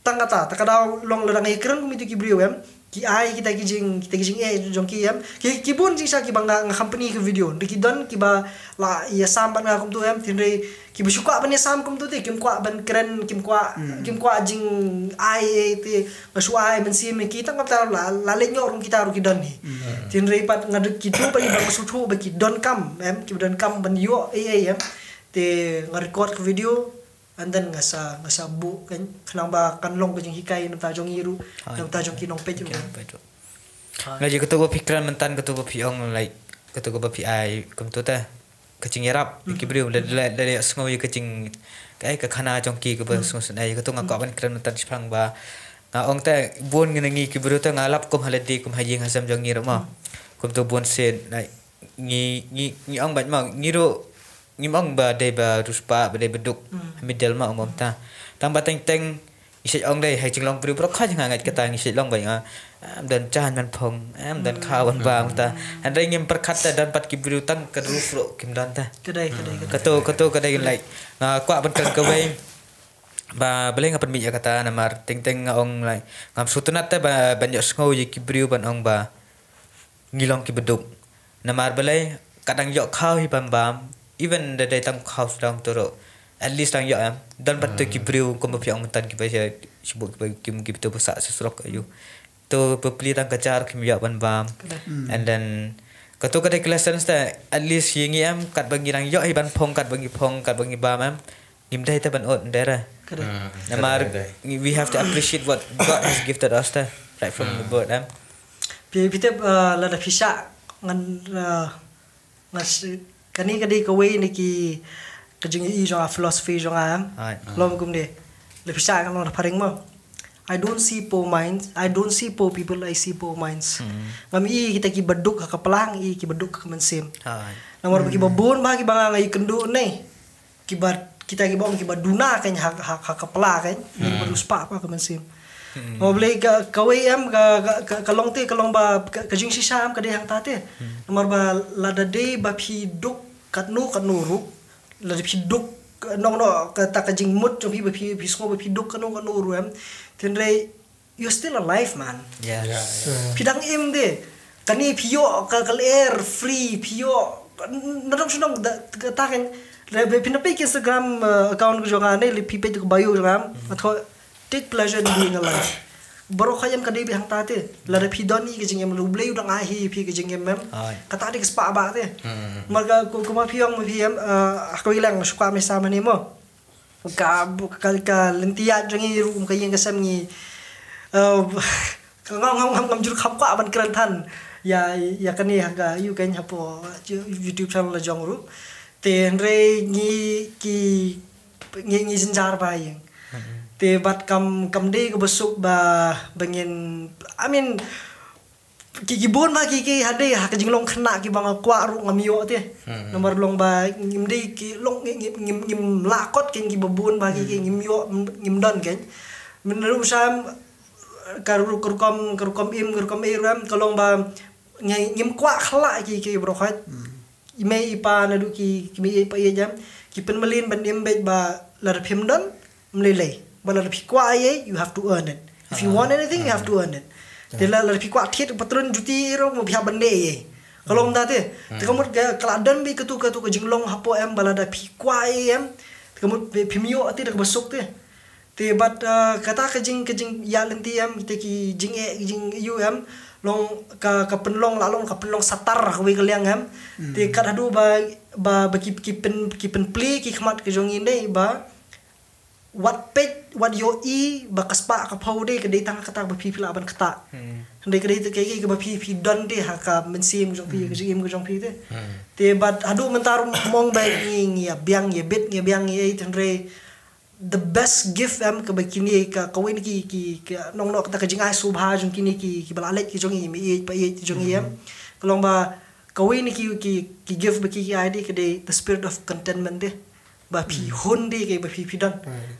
Tang kata ta ka daw long lada ngi kren kum itu ki briew em ki ai kita ki jing kita ki jing eh jong ki em ki ki bun jing sha ki ba nga nga company ka video de ki don ki ba la ïasam ban nga kum tu em tynrai ki ba shu kwah ban ïasam kum tu te kim kwah ban kren kim kwah kim kwah jing ai eh te nga shu ai ban sim ki tang kata la la le nyor kita ru ki don ni tynrai pat nga de ki tu ba ki ba nga shu thu ba ki don kam em ki ba don kam ban ïoh eh eh em te nga record ka video And then nga sa nga sa buh kan khnang ba kan long ka jinghikai na bynta jong ngi ruh na bynta jong ki nongpeit ruh. Nga ji kato ba phi kren myntan kato ba phi ong like kato ba phi ai kumto ta ka jingïarap ki briew da da da sngew ïa ka jing ka ai ka khana jong ki ka ba sngew sngewsynei kato nga kwah ban kren myntan shipang ba nga ong ta bun ngi ngi ki briew ta nga lap kum ha lade kum ha ïing ha sem jong ngi ruh ma kumto bun sien like ngi ngi ngi ong bad ma ngi ruh Ngim ong ba dei ba riewspah ba dei ba duk ha middle ma ong bam ta. Tang ba teng teng ngi shet ong dei ha jinglong briew baroh kha jong nga ngait kata ngi shet long ba nga am don jan man phong am don kha wan ba ta. Hynrei ngim pyrkhat ta don pat ki briew tang ka ruh ruh kim don ta. Kadei kadei kadei. Kato kato kadei like nga kwah ban kren kawei ba balei nga pynmih ïa kata namar teng teng nga ong like ngam sngewtynnat ta ba ban ïoh sngew ïa ki briew ban ong ba ngi long ki baduk. Namar balei ka dang ïoh khaw hi bam bam even da dei tang khaw sdang tu ruh at least dang ïoh em don pat tu ki briew kum ba phi ong myntan ki ba sha shibuk ki ba kim ki tu ba sah sha surok ayu tu ba pli tang ka jar kim ïoh ban bam and then ka tu ka dei ka lesson sta at least hi ngi em kat ba ngi dang ïoh hi ban phong kat ba ngi phong kat ba ngi bam em ngim dei te ban ot ndera. Namar we have to appreciate what God has gifted us te right from the birth em. Phi phi tip lada phi shah ngan ngan kane ka dei kawei na ki ka jing i jong a philosophy jong a em. Lom kum de. La phi shah ngan long da pharing mo. I don't see poor minds. I don't see poor people. I see poor minds. Ngam i kita ki baduk ha ka plang i ki baduk ha ka mynsiem. Namar ba ki babun ba ki ba nga ngai kyndu ne. Kiba kita kiba ong kiba duna kan ha ha ha ka pla kan kiba duna spah pa ka mynsiem. Mo blei ka kawei em ka ka ka long te ka long ba ka jingshisha em ka dei hangta te. Namar ba lada dei ba phi duk katno katno ruh lada phi duk nong no ka ta ka jingmut jong phi ba phi phi sngo ba phi duk katno katno ruh em. Tynrai You're still alive man. Yes. Phi dang im de. Kane phi ïoh ka ka lyer free phi ïoh. Na dong shnong da ka ta kan. Le be phi na page Instagram account ka jong nga ne le phi page ka bio jong nga. Nga thoh take pleasure in being alive. Baroh kha ïam ka dei beit hangta te. Lada phi don i ka jingim lu blei u dang ai hi phi ka jingim mem. Kata dei ka spah ba te. Mar ka ku kuma phi ong ma phi em ha ka wilang shuka me sa mane mo. Ka, ka, ka lynti ïaid jong ngi ruh kum ka ïing ka sem ngi, eh, ka ngam, ngam, ngam, ngam ju kham kwah ban kren than ïa, ïa kane ha ka, ïa kane hapoh YouTube channel la jong ruh. Te hynrei ngi ki, ngi, ngi jynjar bha ïing. Te bad kam, kam dei kaba suk ba, ba ngin, I mean, ki, ki bun bha ki, ki hadei ha ka jinglong khynnah kiba nga kwah ruh ngam ïoh te. Namar long ba ngim dei ki long, ngim, ngim, ngim, ngim lah kot kein kiba bun bha ki, ki ngim ïoh, ngim don kein. Mynta ruh sa em, ka ru-, ka rukom, ka rukom im, ka rukom ei ruh em, ka long ba ngi, ngim kwah khlak ki, ki baroh khoit. I mei i pa naduh ki, ki mei i pa ïeit em, ki pynmlien ban im beit ba lada phim don, ym lei lei. Ba lada phi kwah ei ei, you have to earn it. If you want anything, you have to earn it. Te la, lada phi kwah thied patrun juti ei ruh, mo phi hap ban leh ei ei. Ka long da te. Te ka mut ka, ka la don beit katu, katu ka jinglong hapoh em, ba lada phi kwah ei em. Te ka mut phi, phim ïoh te da kaba suk te. Te bad, uh, kata ka jing, ka jingïaid lynti em, te ki jingeh, jingïoh em, long ka, ka pynlong, la long ka pynlong satar kawei ka liang em. Te kat haduh ba, ba, ba ki, ki pyn, ki pynplie ki khmat ka jong ngi ne ba wat peit, wat ïohi ba ka spah ka phew dei, ka dei tang kata ba phi, phi lah ban ktah. Hynrei ka dei te ka, ka ba phi, phi don te ha ka mynsiem ka jong phi, ka jingim ka jong phi te. Te bad haduh mynta ruh mong ba ngi, ngi ïa biang, ïa bit, ngi ïa biang, ngi ïa, hynrei the best gift em kaba kine ka, kawei na ki, ki, ki nongno kata ka jingai sngewbha jong kine ki, kiba la leit ki jong ngi, mei ïeit pa ïeit jong ngi em. Ka long ba kawei na ki, ki, ki gift ba ki, ki ai de ka dei the spirit of contentment de. Ba phi hun de ka ba phi, phi don.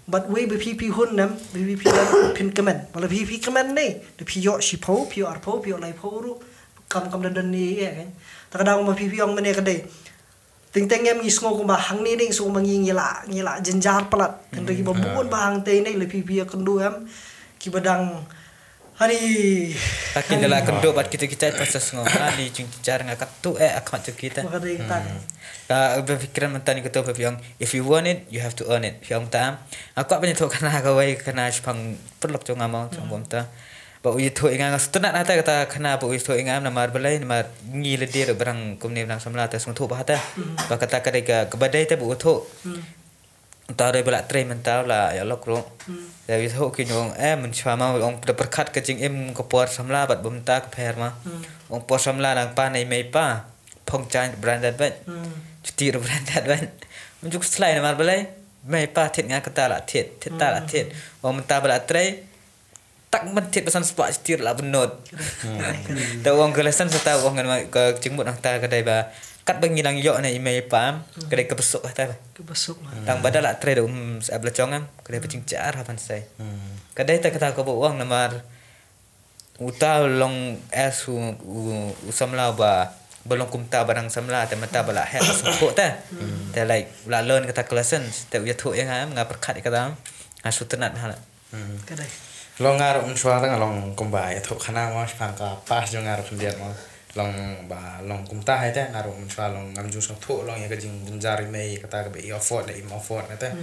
Bad wei ba phi, phi hun em, ba phi, phi don phin kmen. Ba la phi, phi kmen ne, da phi ïoh shiphew, phi ïoh arphew, phi ïoh laiphew ruh. Kam, kam da don ne ïa kan. Ta ka dang ba phi, phi ong mane ka dei. Teng teng em ngi sngew kumba hangne dei ngi sngew kumba ngi, ngi la, ngi la jynjar palat. Kan da kiba bun ba hangtei ne la phi phi ïa kynduh em. Kiba dang hani. Ki la kynduh bad kita kita pas sngew. Hani jynjar nga kat tu eh akhmat tu kita. Maka dei kita. Ka ba fikiran mynta ni kata ba phi ong, if you want it, you have to earn it. Phi ong ta. Aku apa ni tu kana kawei kana shipang perlok jong amau jong bom ta. Ba u ïathuh ïa nga nga sngewtynnat hata kata khana ba u ïathuh ïa nga namar balei namar ngi lade ruh ba dang kumne ba dang samla te sngewthuh ba hata. Ba kata ka dei ka, kaba dei te ba u ïathuh. Mynta u dei ba la trei mynta u la ïalok ruh. Te u ïathuh ki ong eh mynshuwa ma ong da pyrkhat ka jingim ka por samla bad ba mynta ka pher ma. Ong por samla nang pan ei mei pa. Phong jan branded bad. Juti ruh branded bad. Mynjuk slai namar balei. Mei pa thied nga kata la thied, thied ta la thied. Ong mynta ba la trei. Tak ban thied ba san spah stir la bynnud. Ta ong ka lesson sa ta ong ngan ka jingmut nang ta ka dei ba kat ba ngi dang ïoh na i mei i pa ka dei ka besuk ta ba. Ka besuk ma. Tang ba da la trei da um sep la jong em ka dei ba jingjar ha ban sai. Ka dei ta kata ka ba ong namar uta long es u, u, u samla ba ba long kumta ba dang samla te mata ba la heh sngewthuh te. Te like la learn kata ka lesson te u ïathuh ïa nga em nga pyrkhat ïa kata nga sngewtynnat ha. Ka dei. Long nga ruh mynshuwa nga long kumba ïathuh khana mo shipang ka pas jong nga ruh khyndiat mo. Long ba long kumta hai te nga ruh mynshuwa long ngam ju sngewthuh long ïa ka jingjynjar i mei kata ka ba i afford la im afford na te.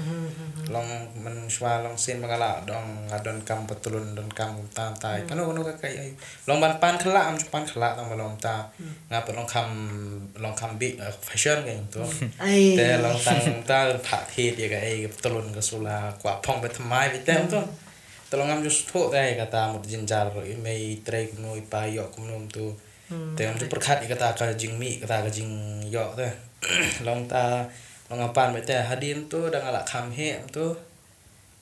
Long mynshuwa long sien ba nga la dong nga don kam patlun don kam kumta tai. Kano kano ka kai ai. Long ban pan khlak am ju pan khlak tang ba long ta. Nga pat long kham, long kham big, uh, fashion ka tu. Te long tang ta pha thi dia ka ei ka telun ka sula kwah phong bet mai bit tem tu. Te long ngam ju sngewthuh te kata mut jynjar i mei trei kumno i pa ïoh kumno tu. Te ngam ju pyrkhat ïa kata ka jingmih kata ka jingïoh te. Long ta long ngam pan bit te hadien tu dang la kham he tu.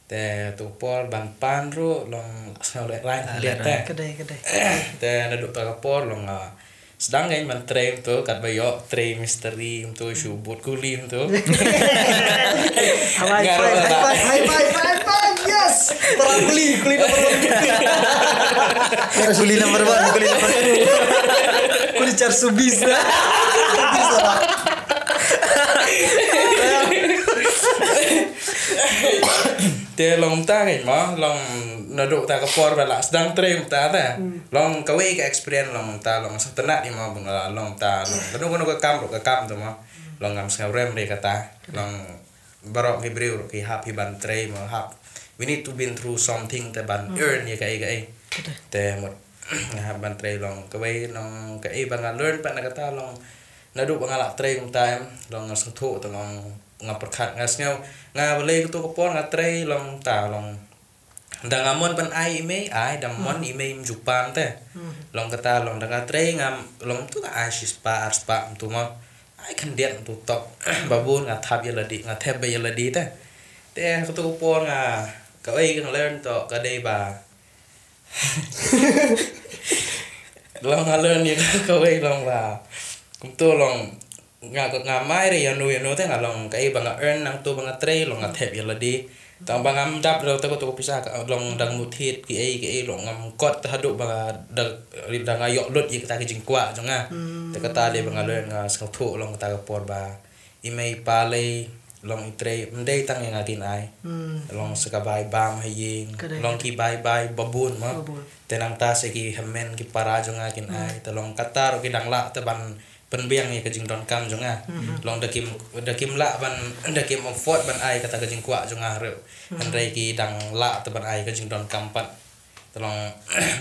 Te tu por ban pan ruh long sngewlehrain khyndiat te. Ka dei, ka dei. Te naduh ta ka por long, ah, sdang kein ban trei tu katba ïoh trei misteri tu shu bud kuli tu. High five, high five, high five, high five, yes. Para kuli, kuli number one. Kuli number one, kuli number two. Kuli char so bis. Te long ta kein mo, long naduh ta ka por ba la sdang trei ta te. Long kawei ka experience long ta long sa tynat i mo bun la long ta long. Kano kano ka kam ruh ka kam tu mo. Long ngam sngewrem re kata. Long baroh ki briew ruh ki hap hi ban trei mo hap. We need to been through something te ban earn ïa kaei kaei. Te mut nga hap ban trei long kawei long kaei ba nga learn pat na kata long. Naduh ba nga la trei long ta em long nga sngewthuh te long nga pyrkhat, nga sngew, nga balei kato ka por nga trei long ta long. Da nga mon ban ai i mei, ai, da mon i mei mjupan te. Long kata long da nga trei nga long tu nga ai shi spah ar spah tu mo. Ai khyndiat tu tok. Ba bun nga thap ïa lade, nga thep ba ïa lade te. Te kato ka por nga kawei ka learn to ka dei ba long nga learn ïa ka kawei long ba kumto long nga nga mai re ïa no ïa no te nga long kaei ba nga earn nangto ba nga trei long nga thep ïa lade. Tang ba ngam dap re te ko to pisa ka long dang mut hit ki ei ki ei long ngam kot te haduh ba da da nga ïoh lut ïa kata ki jingkwah jong nga. Te kata le ba nga learn nga sngewthuh long kata ka por ba i mei i pa lei long i trei ym dei tang ïa nga kin ai. Long sa ka bai bam ha ïing long ki bai bai babun ma. Te nangta sa ki hynmen ki para jong nga kin ai te long kata ruh ki dang lah te ban pynbiang ïa ka jingdonkam jong nga. Long da kim da kim lah ban da kim afford ban ai kata ka jingkwah jong nga ruh. Hynrei ki dang lah te ban ai ka jingdonkam pat. Te long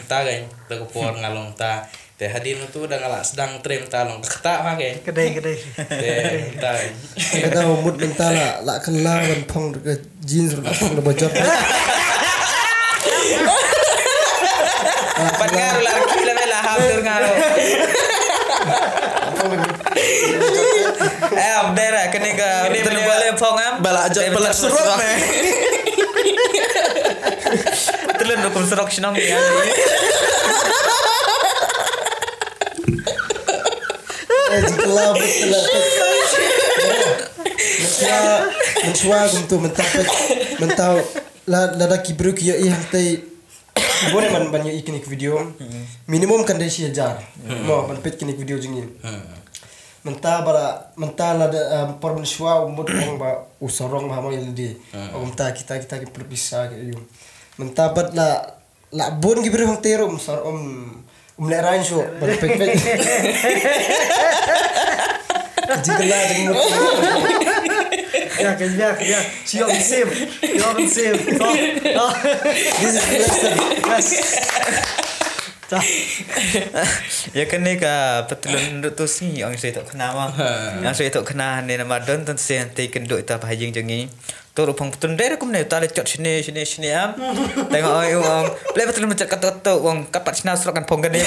ta gai te ka por nga long ta te hadien tu da nga lah sdang trei ta long kata ma gai. Kedai kedai. Te ta gai. Kata mut mynta la la kylla ban phong da ka jeans la phong da bajot. Pat nga la ki la la hap dur nga. Eh, am dera kene ka kene ka bale phong am. Bala jot bala surok me. Tulun hukum serok shnong ya. Eh, jikla betul. Mensuwa mensuwa gum tu mentah mentah la la da kibru kiyo ih hantai. Bone man ban ïa i kine ki video. Minimum kan dei shi hajar. Mo ban pet kine ki video jing i. Mynta bara mynta la da por ban shwa umbut ong ba u sarong ba mo ïa lidi. Ong mynta kita kita ki perpisa ki yu. Mynta bat la la bun ki bri hong teru um sar um um le rain shu ban pet pet. Jingkela jingmut. Ya kan ya ya. Shi ong sim. Shi ong sim. This is blessed. Yes. Ya kane ka patlun ndu tu si ong sui tok kena ma. Yang sui tok kena ne nama don ton si te kendu ita pahajing jengi. Tu ruh phong putun dei ruh kumne uta le chot shini shini shini am. Tengok oi ong. Ple betul macam kata tu ong kapat shina surok kan phong gane.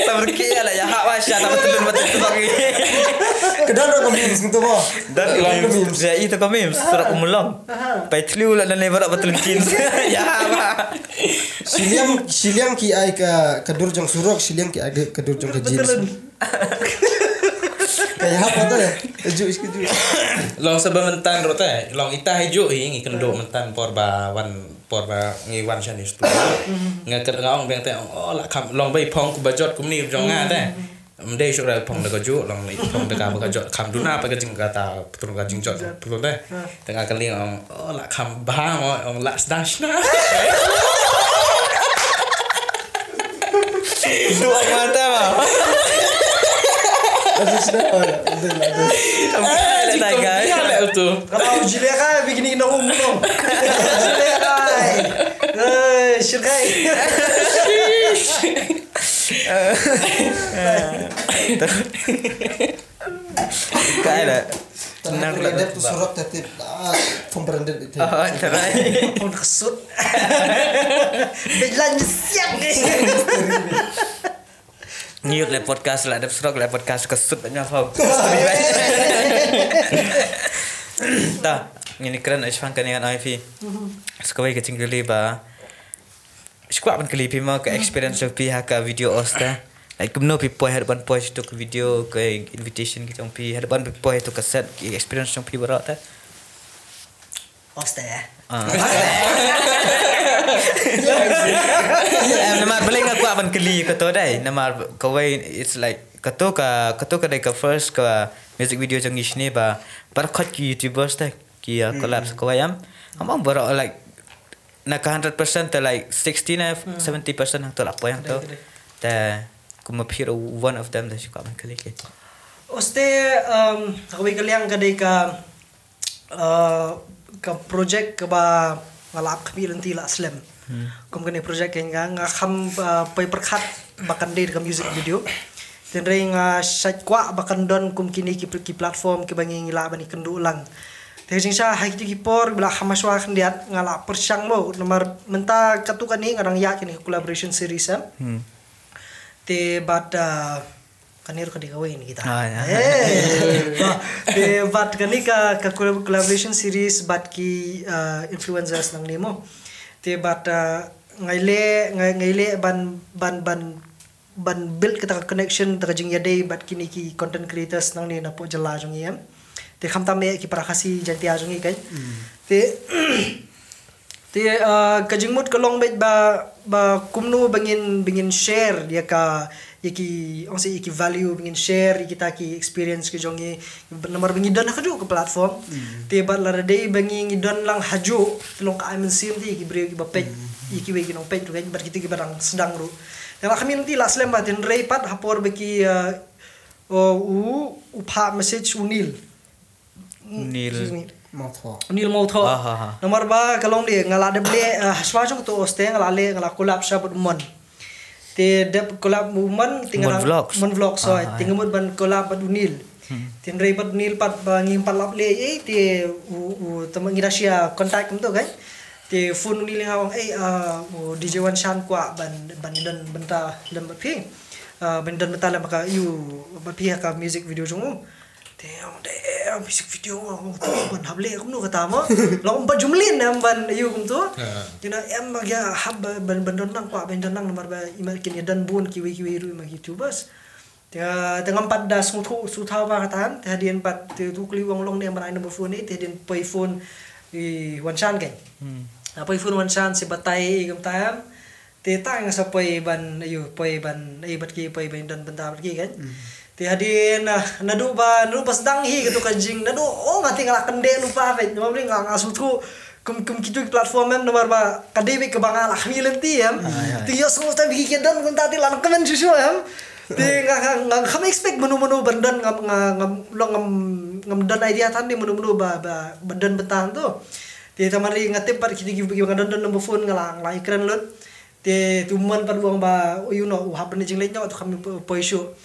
Sabar kia lah ya hak washa tak betul betul tu bagi. Kedan ruh kami sing tu mo. Dan kami ya itu kami surok umulong. Pai tliu lah dan lebar betul kin. Ya ba. Shiliang shiliang ki ai ka kadur jong surok shiliang ki ai ka kadur jong ka jeans. Kaya apa tu ya? Ju ju. Long saba mentan rote. Long ita hiju hi ngi kendo mentan por ba wan por ba ngi wan shani stu. Nga ker nga ong beng te ong oh la kam long bai phong ku bajot kumni jong nga te. Mdei shuk ra phong da ka ju long phong da ka ba ka jot kam duna pa ka jing kata putun ka jing jot putun te. Te nga ka ling ong oh la kam ba mo ong la sdang shna. Dua mata ma. Ada sudah. Ada ada. Ada guys. Kalau jileka begini na umum. Jileka. Eh, shirkai. Kai da. Tenang pula dep tu surok tetip. Ah, pun berendit itu. Oh, cerai. Pun kesut. Bilang siang ni. Ngiut le podcast la dep surok le podcast kesut banyak tau. Ta, ngini kren ai shwang kane ngan ai phi. Sekawai ka jingkylli ba. Skwah ban kylli phi ma ka experience jong phi ha ka video os ta. Like kumno phi poi ha ban poi sha tu ka video ka invitation ki jong phi ha ban poi tu ka set ki experience jong phi baroh ta. Os ta ya. Ah. Em, namar balei nga kwah ban kylli kato dei namar kawei it's like kato ka kato ka dei ka first ka music video jong ngi shini ba bar khot ki YouTubers ta ki uh, collab sa kawei am. Among baroh like na ka hundred percent te like sixty na seventy percent hangto la poi hangto. Te kuma phi ruh one of them da shu kwah ban kylli ki. Oste um, kawei ka liang ka dei ka uh, ka project kaba nga la ap khmih lynti la slem. Kum kane project ka nga nga kham uh, poi pyrkhat ba kan dei ka music video. Tynrai nga shait kwah ba kan don kum kine ki, ki platform kiba ngi lah ban ïakynduh lang. Te jingshisha ha kito ki por ba la kham shuwa khyndiat nga la pyrshang mo namar mynta katto katne nga dang ïaid kane ka collaboration series em. Te bad, ah, kane ruh ka dei kawei na kita. Ah, ya. Eh. Te bad kane ka, ka collaboration series bad ki, ah, influencers nangne mo. Te bad, ah, nga ïaleh, nga, nga ïaleh ban, ban, ban ban build kata ka connection, kata ka jingïadei bad kine ki content creators nangne napoh jylla jong ngi em. Te khamtam eh ki para Khasi Jaiñtia jong ngi kan. Te, te, ah, ka jingmut ka long beit ba, ba kumno ba ngin, ba ngin share ïa ka, ïa ki, ong seh ïa ki value, ba ngin share ïa kita ki experience ki jong ngi, namar ba ngi don ha kajuh ka platform. Te bad lada dei ba ngi, ngi don lang hajuh, te long ka ai mynsiem te ïa ki briew kiba peit, ïa kiwei ki nongpeit ruh kan, bad kita kiba dang sdang ruh. Te la khmih lynti la slem ba tynrai pat ha por ba ki, ah, u, u phah message u Neil. Neil. Excuse me. Mawthoh. Neil Mawthoh. Ah, ha, ha. Namar ba ka long de nga la dep leh, ah, hashwa jong to oste nga la leh, nga la collab sha bad u Mon. Te dep collab u Mon, te nga Mon la Vlogs. Mon Vlogs, sorry. Ah, te nga mut ban collab bad u Neil. Tynrai bad u Neil pat ba ngim pat lap leh ei, te u, u, te ngi da share contact kumto kan. Te phone u Neil nga ong, "Ei, ah, u D J Wanshan kwah ban, ban don bynta lem bad phi. Ah, ban don bynta lem ka ïu bad phi ha ka music video jong u." Te ong, "De, eh, music video, ong, tu ban hap leh kumno kata mo." Long ba jumlin em ban ïu kumto. Kina em ba ïa hap ba, ban, ban don lang kwah, ban don lang namar ba i mat kin ïa don bun kiwei kiwei ruh i mat YouTubers. Te, te ngam pat da sngewthuh, sngewthuh ba kata, te hadien pat, te tu kylli u ong long ne ban ai number phone, te hadien poi phone i Wanshan kan. Ah, poi phone Wanshan, sa batai i kumta em. Te ta nga sa poi ban, ayu, poi ban, ai bad ki, poi ban don bynta bad ki kan. Te hadien, ah, naduh ba, naduh ba sdang hi kato ka jing, naduh, oh, nga te nga la kyndit lypa bad, namar nga, nga sngewthuh kum, kum kito ki platform em, namar ba ka dei bad kaba nga la khmih lynti em. Te ïohsngew ta ba ki don kumta te la kmen shuh shuh em. Te nga, nga, nga kham expect mano mano ban don, ngam, nga, ngam, long ngam, ngam don idea than de mano mano ba, ba, ba don bynta to. Te tangba nga tip pat kito ki, ki ba nga don, don number phone nga la, nga la ïakren lut. Te tu mon pat u ong ba, oh, you know, u hap ban jingleit noh, tu kham poi shuh.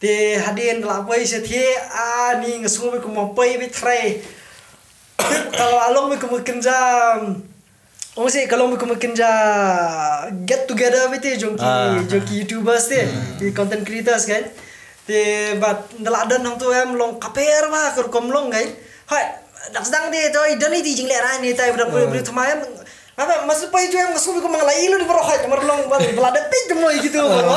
Te hadien la poi sha thiah, ani nga sngew ba kum poi beit trai. Ka la long ba kum kynja, ong seh ka long ba kum kynja get together beit te jong ki, jong ki YouTubers te, ki content creators kan. Te bad nda la don hangto em long ka per ba ka rukom long kan. Hai, dak sdang te to i don i ti jingleh rai ni tai ba dak bri thamai em. Nga ba, mas poi tu em, nga sngew ba kum nga la ïoh lut baroh, hai, namar long ba, ba la dep peit mo ïa kito baroh.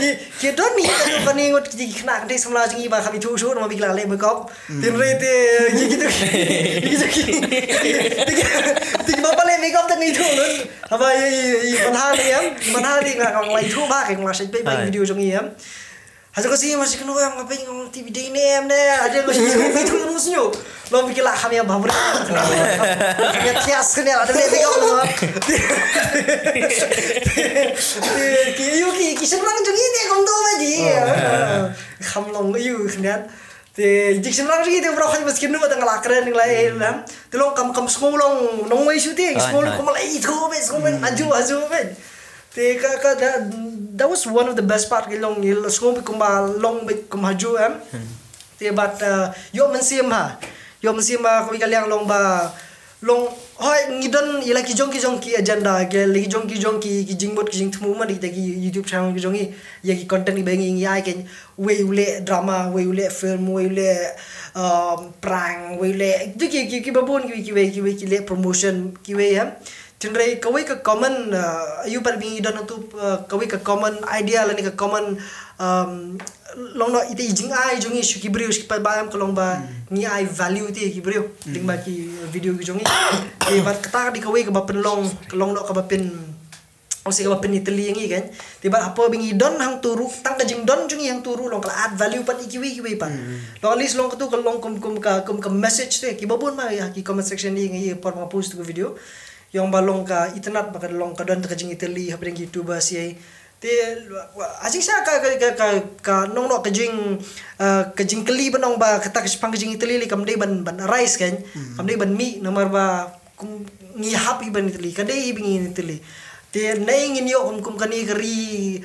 Ki, ki don ni, kito ba ni ngut ki khynnah, ki samla jong ngi ba kham ithuh shuh, namar ba ki la leh makeup. Tynrai te, ïa kito, ïa kito ki, te ki, te ki ba pale makeup te ngi ithuh lut. Haba ïa, ïa, ïa, manha ni em, manha ni nga, nga la ithuh ba, nga la shait peit ba video jong ngi em. Hato ka sngi ma shi kynnoh em, nga peit nga ong te ba dei ne em ne. Hato ka sngi ma shi kynnoh em. Long ba ki la kham ïa ba bri. Kham ïa thiah skhem ïa la dei ne, dei ka ong. Ki ïoh ki, ki shynrang jong ngi ne kumto ba dei. Kham long ïoh khyndiat. Te jik shynrang jong ngi te bro, kham ma shi kynnoh ba tang la kren la em. Te long kam, kam sngew long nongwei shuh te, sngew long kum la ithuh ba, sngew ba aju aju ba. Te ka, ka, that, that was one of the best part, ka long, i la sngew beit kumba long beit kum hajuh em. Te bad, uh, ïoh mynsiem ha. Ïoh mynsiem ha, kawei ka liang long ba, long, hoi, ngi don, i la ki jong ki jong ki agenda, ki la ki jong ki jong ki, ki jingmut, ki jingthmu man, kita ki YouTube channel ki jong ngi, ïa ki content kiba ngi, ngi ai ken, wei u leh drama, wei u leh film, wei u leh, um, prank, wei u leh, ki, ki, ki, kiba bun, ki, kiwei, kiwei, ki leh promotion, kiwei em. Tynrai kawei ka common, uh, ïa pat ba ngi don hangto, uh, kawei ka common idea lane ka common, um, long noh ita i jingai jong ngi sha ki briew sha ki paidbah em ka long ba ngi ai value te ki briew lyngba ki video ki jong ngi. Te bad kata ka dei kawei kaba pynlong, ka long noh kaba pyn, ong seh kaba pynitylli ïa ngi kan. Te bad hapoh ba ngi don hangto ruh, tang ka jingdon jong ngi hangto ruh long ka la add value pat ïa kiwei kiwei pat. Long at least long kato ka long kum, kum ka, kum ka message te kiba bun ma ïa ki comment section ïa ngi ïa por ba nga post ka video. Ïa ong ba long ka itynnad ba ka long ka don ka jingitylli hapdeng ki YouTubers ïa. Te, wa, wa, ha jingshisha ka, ka, ka, ka, ka nong noh ka jing, ah, ka jingkylli ba nong ba kata ka shaphang ka jingitylli lei kam dei ban, ban arise kan. Kam dei ban mih namar ba kum ngi hap hi ban itylli, ka dei hi ba ngi itylli. Te nai ngin ïoh kum, kum kane ka ri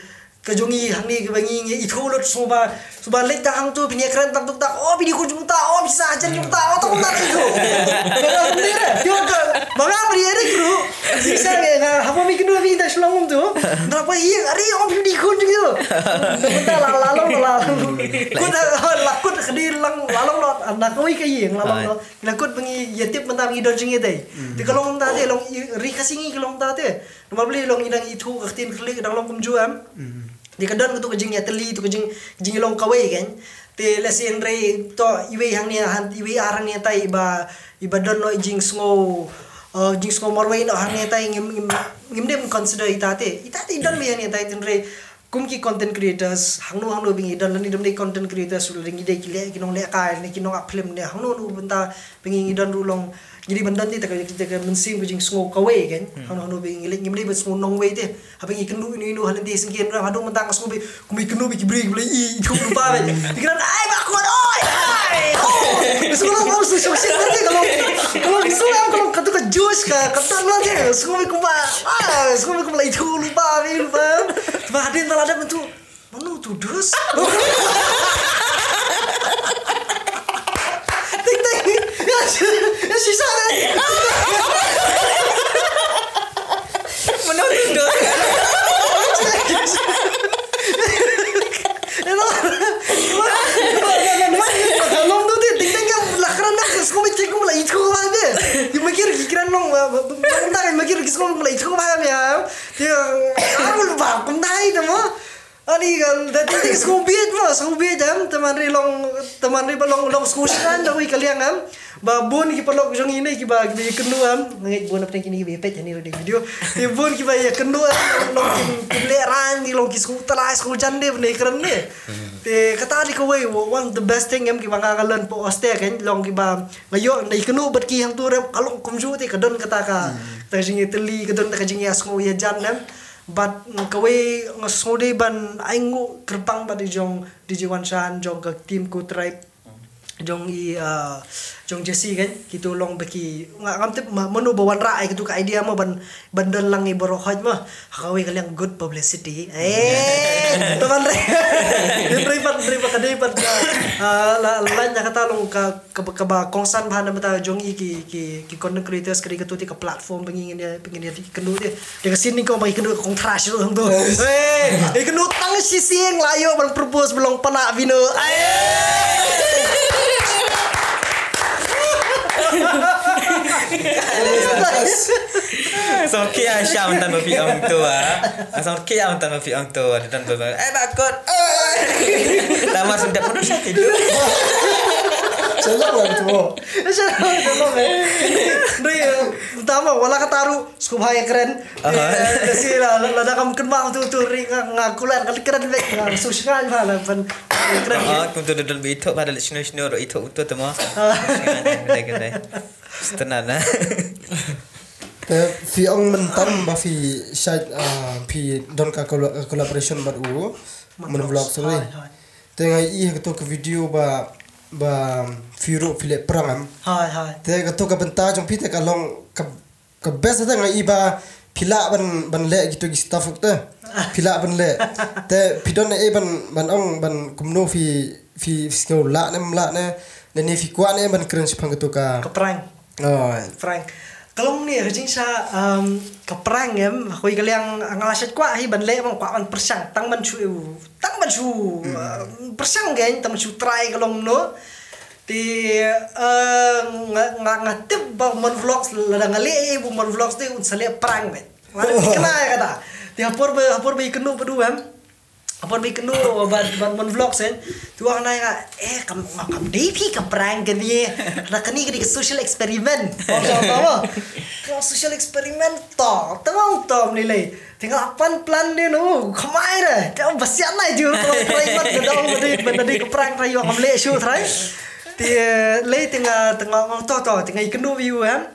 ka jong ngi hangne kaba ngi ngi ithuh lut sngewbha, sngewbha leit tang hangto phin ïakren tang tuk tak, oh phi dei khun jong ta, oh phi sah hajan jong ta, oh tang kumta ithuh. Ka dei re, ïoh ka ba nga phi dei re ruh. Shisha ngi nga haba mi kynduh phi ta shlong kumto. Nda pa ïa are oh phi dei khun jong ïoh. Kumta la la long la long. Kut la kut ka dei lang la long lo na kawei ka ïing la long lo. Ngi la kut ba ngi ïa tip mynta ba ngi don jingïadei. Te ka long kumta te long ri Khasi ngi ka long kumta te. Namar balei long ngi dang ithuh ka ktien Khlieh dang long kumjuh em. Te ka don katu ka jingïatylli tu ka jing jinglong kawei kan. Te lehse hynrei to iwei hangne han iwei ar hangne tai iba iba don noh i jingsngew uh, jingsngew marwei noh hangne tai ngim ngim ngim dem consider ita te. Ita te i don wei hangne tai te hynrei kum ki content creators hangno hangno ba ngi don lane dum dei content creators lane ngi dei ki leh ki nonglehkai lane ki nongap film ne hangno hangno bynta ba ngi ngi don ruh long ngi dei ban don te ta ka ta ka mynsiem ka jingsngew kawei kan hangno hangno ba ngi leh ngim dei ban sngew nongwei te haba ngi kynduh ino ino ha lynti sngewsih ruh haduh mynta nga sngew ba kum i kynduh ba ki briew ki ba la i i thuh lypa ba ki kren ai ba kwah oi ai oh sngew long ong sngew shong shit te ka long ka long sngew ong ka long katu ka josh ka ka don long te sngew ba kumba ai sngew ba kumba la i thuh lypa ba lypa ba hadien ba la dep mynta Mano tu dus? Ting ting. Ya si ya si sana. Mano tu dus? Hello. Hello tu ting ting yang lah kerana nak sekolah cek lah itu aja. Yang mikir pikiran dong. Bentar mikir sekolah lah itu aja. Ya, aku lupa. Kau tahu itu mah. Ani ka da ti ti sngewbha ma sngewbha jam teman ri long teman ri ba long long sngewshan da wi ka liang am ba bun ki paralok jong ine ki ba ki kynduh am ngeit bun apne kini ki ba pet ani ri video ki bun ki ba ya kynduh am long ki ki le ran ki long ki sngewtrai sngewjan de ne kren ne te kata ri ka wei one of the best thing em ki ba nga ka learn po oste kan long ki ba nga yo ne kynduh bat ki hang tu rem ka long kumju te ka don kata ka ta jing teli ka don ta ka jing ya sngew ya jan em But kawei nga sngewdei ban ai nguh kyrpang bad i jong D J Wanshan jong ka team Ko Tribe jong i jong Jesse kan kitu long ba ki nga ngam tip mano ba wanrah ai kitu ka idea mo ban ban don lang i baroh hoj mo ha kawei ka liang good publicity eh to ban re re pat re pat ka dei pat la la nya kata long ka kaba kongsan bha na mata jong i ki ki ki content creators ka dei ka tu ti ka platform ba ngi ngin ïa ngin ïa kynduh ti. Te ka sin ni ko ba ngi kynduh kong thrash ruh hangtu. Hey, ngi kynduh tang shi sieng la ïoh ban propose ba long pana vino. Ai. So kia sham tan ba pi ong tu ah. So kia tan ba pi ong tu ah. Tan ba. Eh bakot. Tama sudah penuh satu tu. Salah lah tu. Salah lah tu. Ri, tama wala ka taru. Sngewbha ïa kren. Aha. Eh, si la la da kam kynmaw tu tu ri nga nga kular kali kren bek nga su shngain ba la ban kren. Ah, kum tu dodol bi ithok ba da leh shino shino ro ithok tu tu mo. Shino dai dai. Stena na. Te phi ong mynta ba phi shait ah, phi don ka colla- collaboration bad u Mon vlog sorry. Hai hai. Te ngai i ha kato ka video ba ba phi ruh phi leh prank am. Hai hai. Te kato ka bynta jong phi te ka long ka ka best te ngai i ba phi lah ban ban leh kito ki stuff te. Phi lah ban leh. Te phi don e ban ban ong ban kumno phi phi phi sngew lah ne em lah ne. Ne ne phi kwah ne ban kren shaphang kato ka Ka prank. Oh. Prank. Ka long ne ka jingsha um, ka prank em ha kawei ka liang nga la shet kwah hi ban leh bang kwah ban pyrshang tang ban shu tang ban shu um, pyrshang gen tang ban shu try ka long no. Ti uh, nga nga nga tip ba Mon Vlogs lada nga leh eh bu Mon Vlogs te un sa leh prank bet. Nga kena ya kata. Ti hapor ba hapor ba ikenu ba du em. Apot ba ikynduh bad bad Mon Vlogs eh. Tu ong nai ka eh kam kam dei phi ka prank kane. Na kane ka dei ka social experiment. Ong ka ong ka social experiment to. Tang ong to ni lei. Tang la pan plan ni no. Khamai re. Tang basian nai ju to prank mat ka dong ka dei ban dei ka prank ra yu kam leh shu trai. Ti lei tang tang ong to to tang ikynduh view em.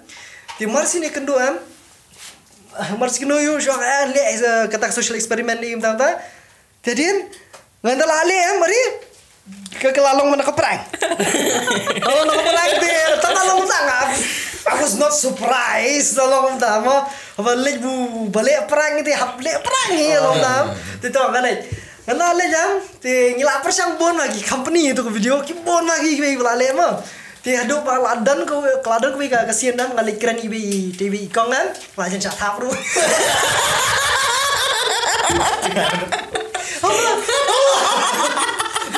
Ti mar sini ikynduh em. Mar sini ikynduh yu shu eh leh kata social experiment ni tam ta. Te dien ngan da la leh em mari ka ka la long mana ka prank. Ka long na ka prank te ta la long tang. I was not Surprise da long kumta mo. Ba leh bu ba leh prank te hap leh prank hi long kumta. Te to nga leh. Nga leh jam te ngi la pyrshang bun ma ki company tu ka video ki bun ma ki ki ba la leh mo. Te haduh ba la don ko la don ko ka ka sien dam nga leh kren i bi te bi kong ngan. Wa jen sha thap ru. Haba, haba.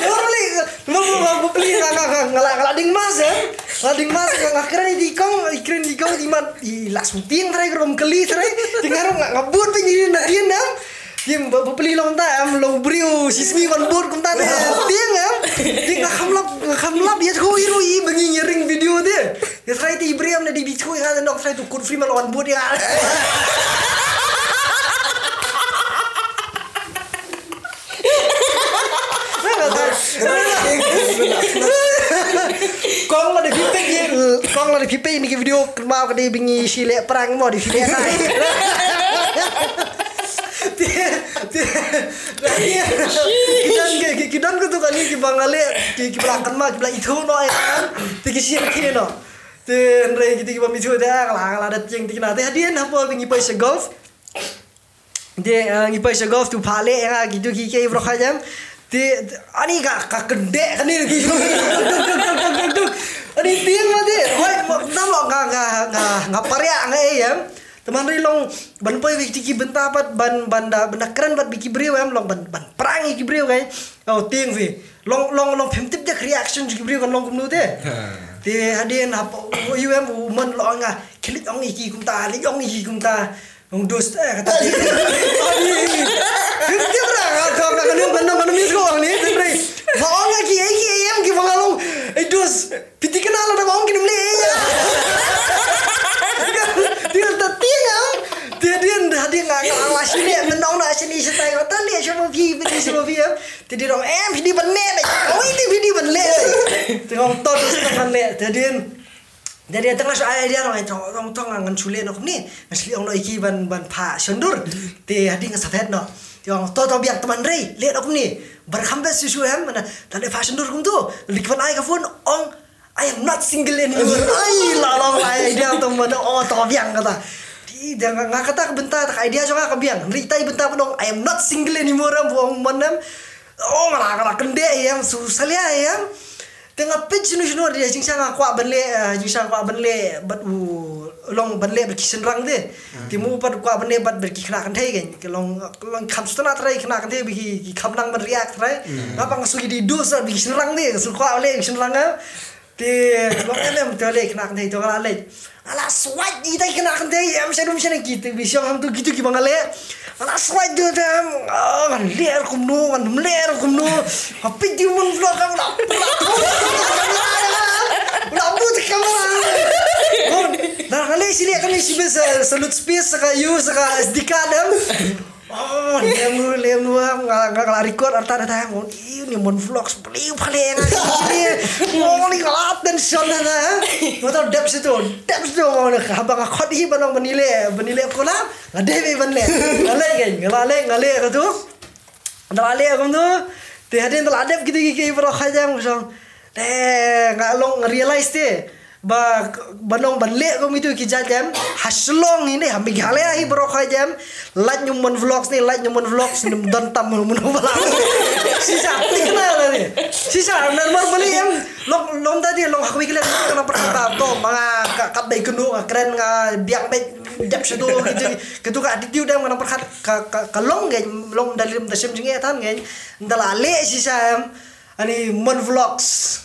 Haba beli, haba beli, haba beli, nga, nga, nga, nga la, nga la ding mas, eh. Nga la ding mas, nga, nga kren i kong, i kren i kong, i mat, i la shooting trai, rom kali trai. Ti nga rom, nga, nga bun pe ni na dien dam. Ti ba, ba beli long ta, em, long briew, sismi wan bun kum ta, eh. Ti nga, em. Ti nga kham lap, nga kham lap, ya thui ru i, ba ngi ngi ring video te. Ïa trai te i briew na di bi thui nga nok trai tu kut free ma lawan bud ïa. Kong la da phi peit ïa, kong la da phi peit ïa ni ki video kynmaw ka dei ba ngi shi leh prank mo dei shi leh kai. Ti, ti, ki don ki, ki, ki don ka tu kani ki ba nga leh, ki, ki ba la kynmaw, ki ba la ithuh noh ïa. Ti ki shi ki noh. Te hynrei kiti kiba mi chu te ka la ka la da tieng ti kina te hadien hapoh te ngi poi sha golf. Te eh, ngi poi sha golf tu pha leh nga kitu ki kei bro kha jam. Te ani ka ka kende kani ki. Ani tieng ma te. Hoi mo na mo nga nga nga nga paria nga eh jam. Te man ri long ban poi wi kiti ki bynta pat ban ban da ban da kren pat bi ki briew em long ban ban prang ïa ki briew kai. Oh tieng wi. Long long long phim tip jak reaction jong ki briew kan long kumno te. Te hadien hap u yu em u man long nga. Ki leit ong ïa ki kumta, leit ong ïa ki kumta. Ong dos eh kata. Phim tip ra nga ka ka ni ban ban mi ko ni te pre. Ba ong ïa ki ai ki ai em ki ba nga long. Ai dos. Piti kena la da ba ong ki nim leh ïa. Ti ta ti nga. Ti hadien hadien nga nga la shi leh men ong na shi ni shi tai ta leh shi mo phi piti shi mo phi em. Te dei rong em phi dei ban leh. Oi te phi dei ban leh. Te ngong to te ban leh. Te dei. Te dei tang shu ai idea rong ai tong tong tong ngan shu leh nok ni. Ngan shu leh ong no iki ban ban pha shondur. Te hadi ngan saphet no. Te ong to to biang teman rei leh nok ni. Bar kham bes shu shu em mana. Ta leh pha shondur kum tu. Lik ban ai ka phone ong I am not single anymore. Ai la long la idea tong mana ong to biang kata. Ti dia nga kata ka bynta ta idea jong nga ka biang. Ri tai bynta ban ong I am not single anymore am ong manam. Oh, nga la, nga la kynde ïa em, su salia ïa em. Te nga peit shinu shinu ïa jingshisha nga kwah ban leh, eh, jingshisha nga kwah ban leh bad u long ban leh bad ki shynrang te. Te mu pat kwah ban leh bad bad ki khynnah kynthei kein. Ki long long kham sutna trai khynnah kynthei bad ki ki kham nang ban react trai. Nga pa nga su ki di dus bad ki shynrang te, nga su kwah leh ki shynrang eh. Te long em em te leh khynnah kynthei to nga la leh. Ala swat ita khynnah kynthei em sha dum sha ki te bi shong ham tu kitu ki ba nga leh. Ala swat tu te em ngan leh kumno ngan leh kumno. Happy di mon vlog ka la. La but kamera. Dah nga leh sini kan isi bes salute space saka you saka S D card em. Oh, lem lu, lem lu, nga nga la record arta da ta mo. Ni mon vlogs beli pale nga. Mo ni kala tension na. Mo to dep situ, dep situ mo na ka ba nga khot hi ba nong ban leh, ban leh ko la. Nga dep ban leh. Nga leh kan, nga leh, nga leh ka tu. Nga leh ka tu. Te hadien la dep kitu ki ki bro kha jam song. Te nga long realize te ba ba nong ban leh kum itu ki jait em ha Shillong hi ne ha Meghalaya hi bro kha jam. Lait nyum mon vlogs ne lait nyum mon vlogs nim don tam mon mon bala. Sisa tikna la ne. Sisa nan mar bali em long long ta di long hakwi kle na par ta to ma ka ka bai kunu ka kren nga biang bai dep sha do kitu kitu ka attitude em na par ka ka long ge long dalim da sem jinge tan ge. Nda la leh sisa em. Ani Mon Vlogs.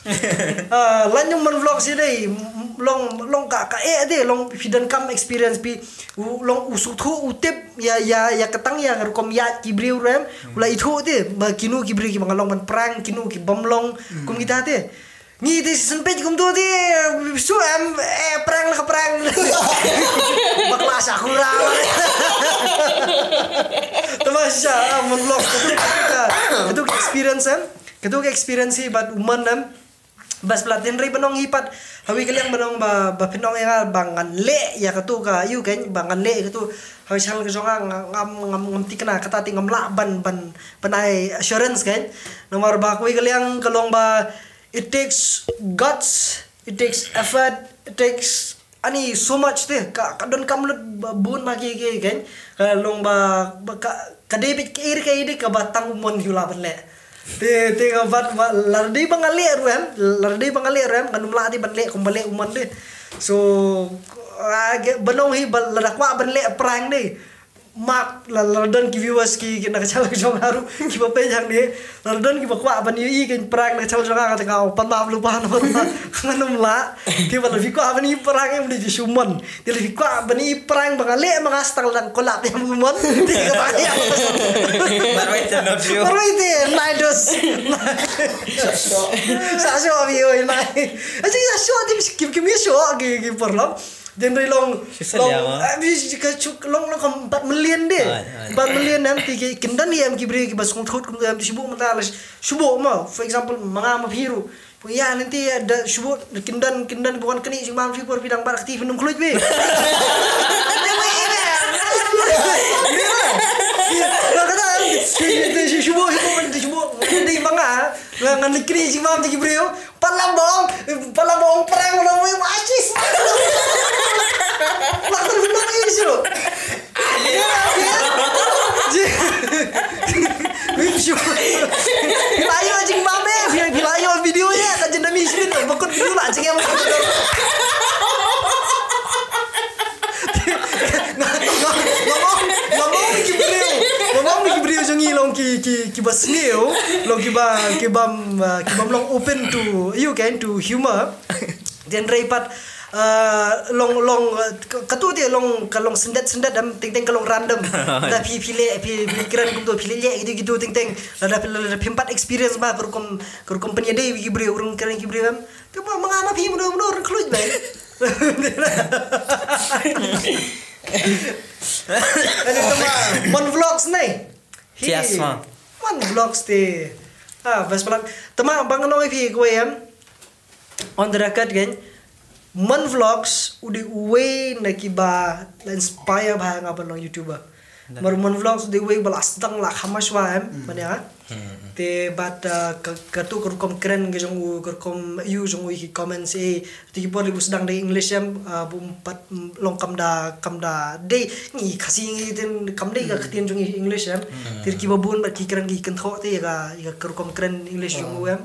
Ah, la nyum Mon Vlogs ïa dei long long ka ka eh dei long phi don kam experience phi long u suthu u tip ïa ïa ïa katang ïa rukom ïa ki briew rem u la ithu dei ba kinu ki briew ki ba nga long ban prank kinu ki bom long kum kita dei. Ngi dei sen pej kum tu dei su em eh prank la ka prank. Bakla sakura. Tama sha Mon Vlogs tu tu experience em. Katu ka experience hi bad u Mon em. Bas pla tin ri ba nong hi pat hawi ka liang ba nong ba ba pynong ïa nga ba ngan leh ïa katu ka yu kein ba ngan leh ïa katu hawi channel ka jong nga ngam ngam ngam tikna kata ti ngam lah ban ban ban ai assurance kein. Namar ba hawi ka liang ka long ba it takes guts, it takes effort, it takes ani so much te, ka, ka donkam lut ba bun ba ki, ki, kan. Ka long ba, ba ka, ka dei bit ka ir ka ide ka ba tang u mon hi u lah ban leh. Te, te ka bat ba, lada dei ba nga leh ruh em, lada dei ba nga leh ruh em, ngan ym lah dei ban leh kum ba leh u mon de. So, ah, ke, ba long hi ba lada kwah ban leh prank de. Mark, la, la don ki viewers ki, ki na ka channel jong nga ruh, ki ba peit hangne. La don ki ba kwah ban ïohi ki prank na ka channel jong nga, kata ka, oh, pan map lypa, pan map, ngan ym lah. Te ba la phi kwah ban ïohi prank em, dei ju shu mon. Te la phi kwah ban ïohi prank ba nga leh ma nga stang lang collab ïa u mon. Te ka ba ïa. Marwei te, not you. Marwei te, nai dos. Sa shoh. Sa shoh, oi, nai. Aji sa shoh, te ki, ki, ki shoh, ki, ki por lam. Dei hynrei long, Shisha long, lia ma. Ah, mi ka chu-, long, long kam pat million de. Ai, ai. Pat million em, te ki kyndon em ki briew ki ba sngewthuh kum em, te shu buh mynta la shu buh ma. For example, ma nga ma phi ruh. Pun ïa lynti ïa da shu buh kyndon, kyndon bukan kane jingmam phi por phi dang bat kti phin ym khluit phi. Ïa ma ïa ma. Ïa ma. Ïa ma. Shu buh, shu buh, shu buh. Dei ma nga. Nga ngan kri jingmam te ki briew. Palam bong, palam bong prank lo mo machis. Lah tu lo mo isu. Phi la ïoh jingmam eh, phi la ïoh video ïa ka jingdam isu tu. Bakut video lah jingem. Nga, nga, nga mong, nga mong ki briew, nga mong ki briew jong ngi long ki, ki, ki ba sniew, long ki ba, ki ba, mm, ah, ki ba long open to, you can, to humor. Dei hynrei pat, ah, long, long, ah, ka, katu te long, ka long syndet, syndet em, teng teng ka long random. Da phi, phi leh, phi, phi kren kumtu, phi leh, leh, gitu, gitu, teng teng. Lada phi, lada phim pat experience ba, ka rukom, ka rukom pynïadei ki briew, urung kren ki briew em. Te ba ma nga ma phi mano, mano, rung khluit ba. Mon Vlogs ne? Hi. Cheers, ma. Mon Vlogs te. Ah, best palat. Te ma bang no phi kawei em. On the record kan. Mon Vlogs u dei uwei na ki ba la inspire ba nga ban long YouTuber. Mar Mon Vlogs u dei uwei ba la sdang la kham shwa em. Mane ha. Te bad, ah, ka, katu ka rukom kren ka jong u, ka rukom ïa u jong u ki comments eh. Te ki por lei bu sdang da English em, ah, bu pat, mm, long kam da, kam da dei ngi Khasi ngi ten kam dei ka ktien jong ngi English em. Te ki ba bun bad ki kren ki kynthoh te ïa ka, ïa ka rukom kren English jong u em.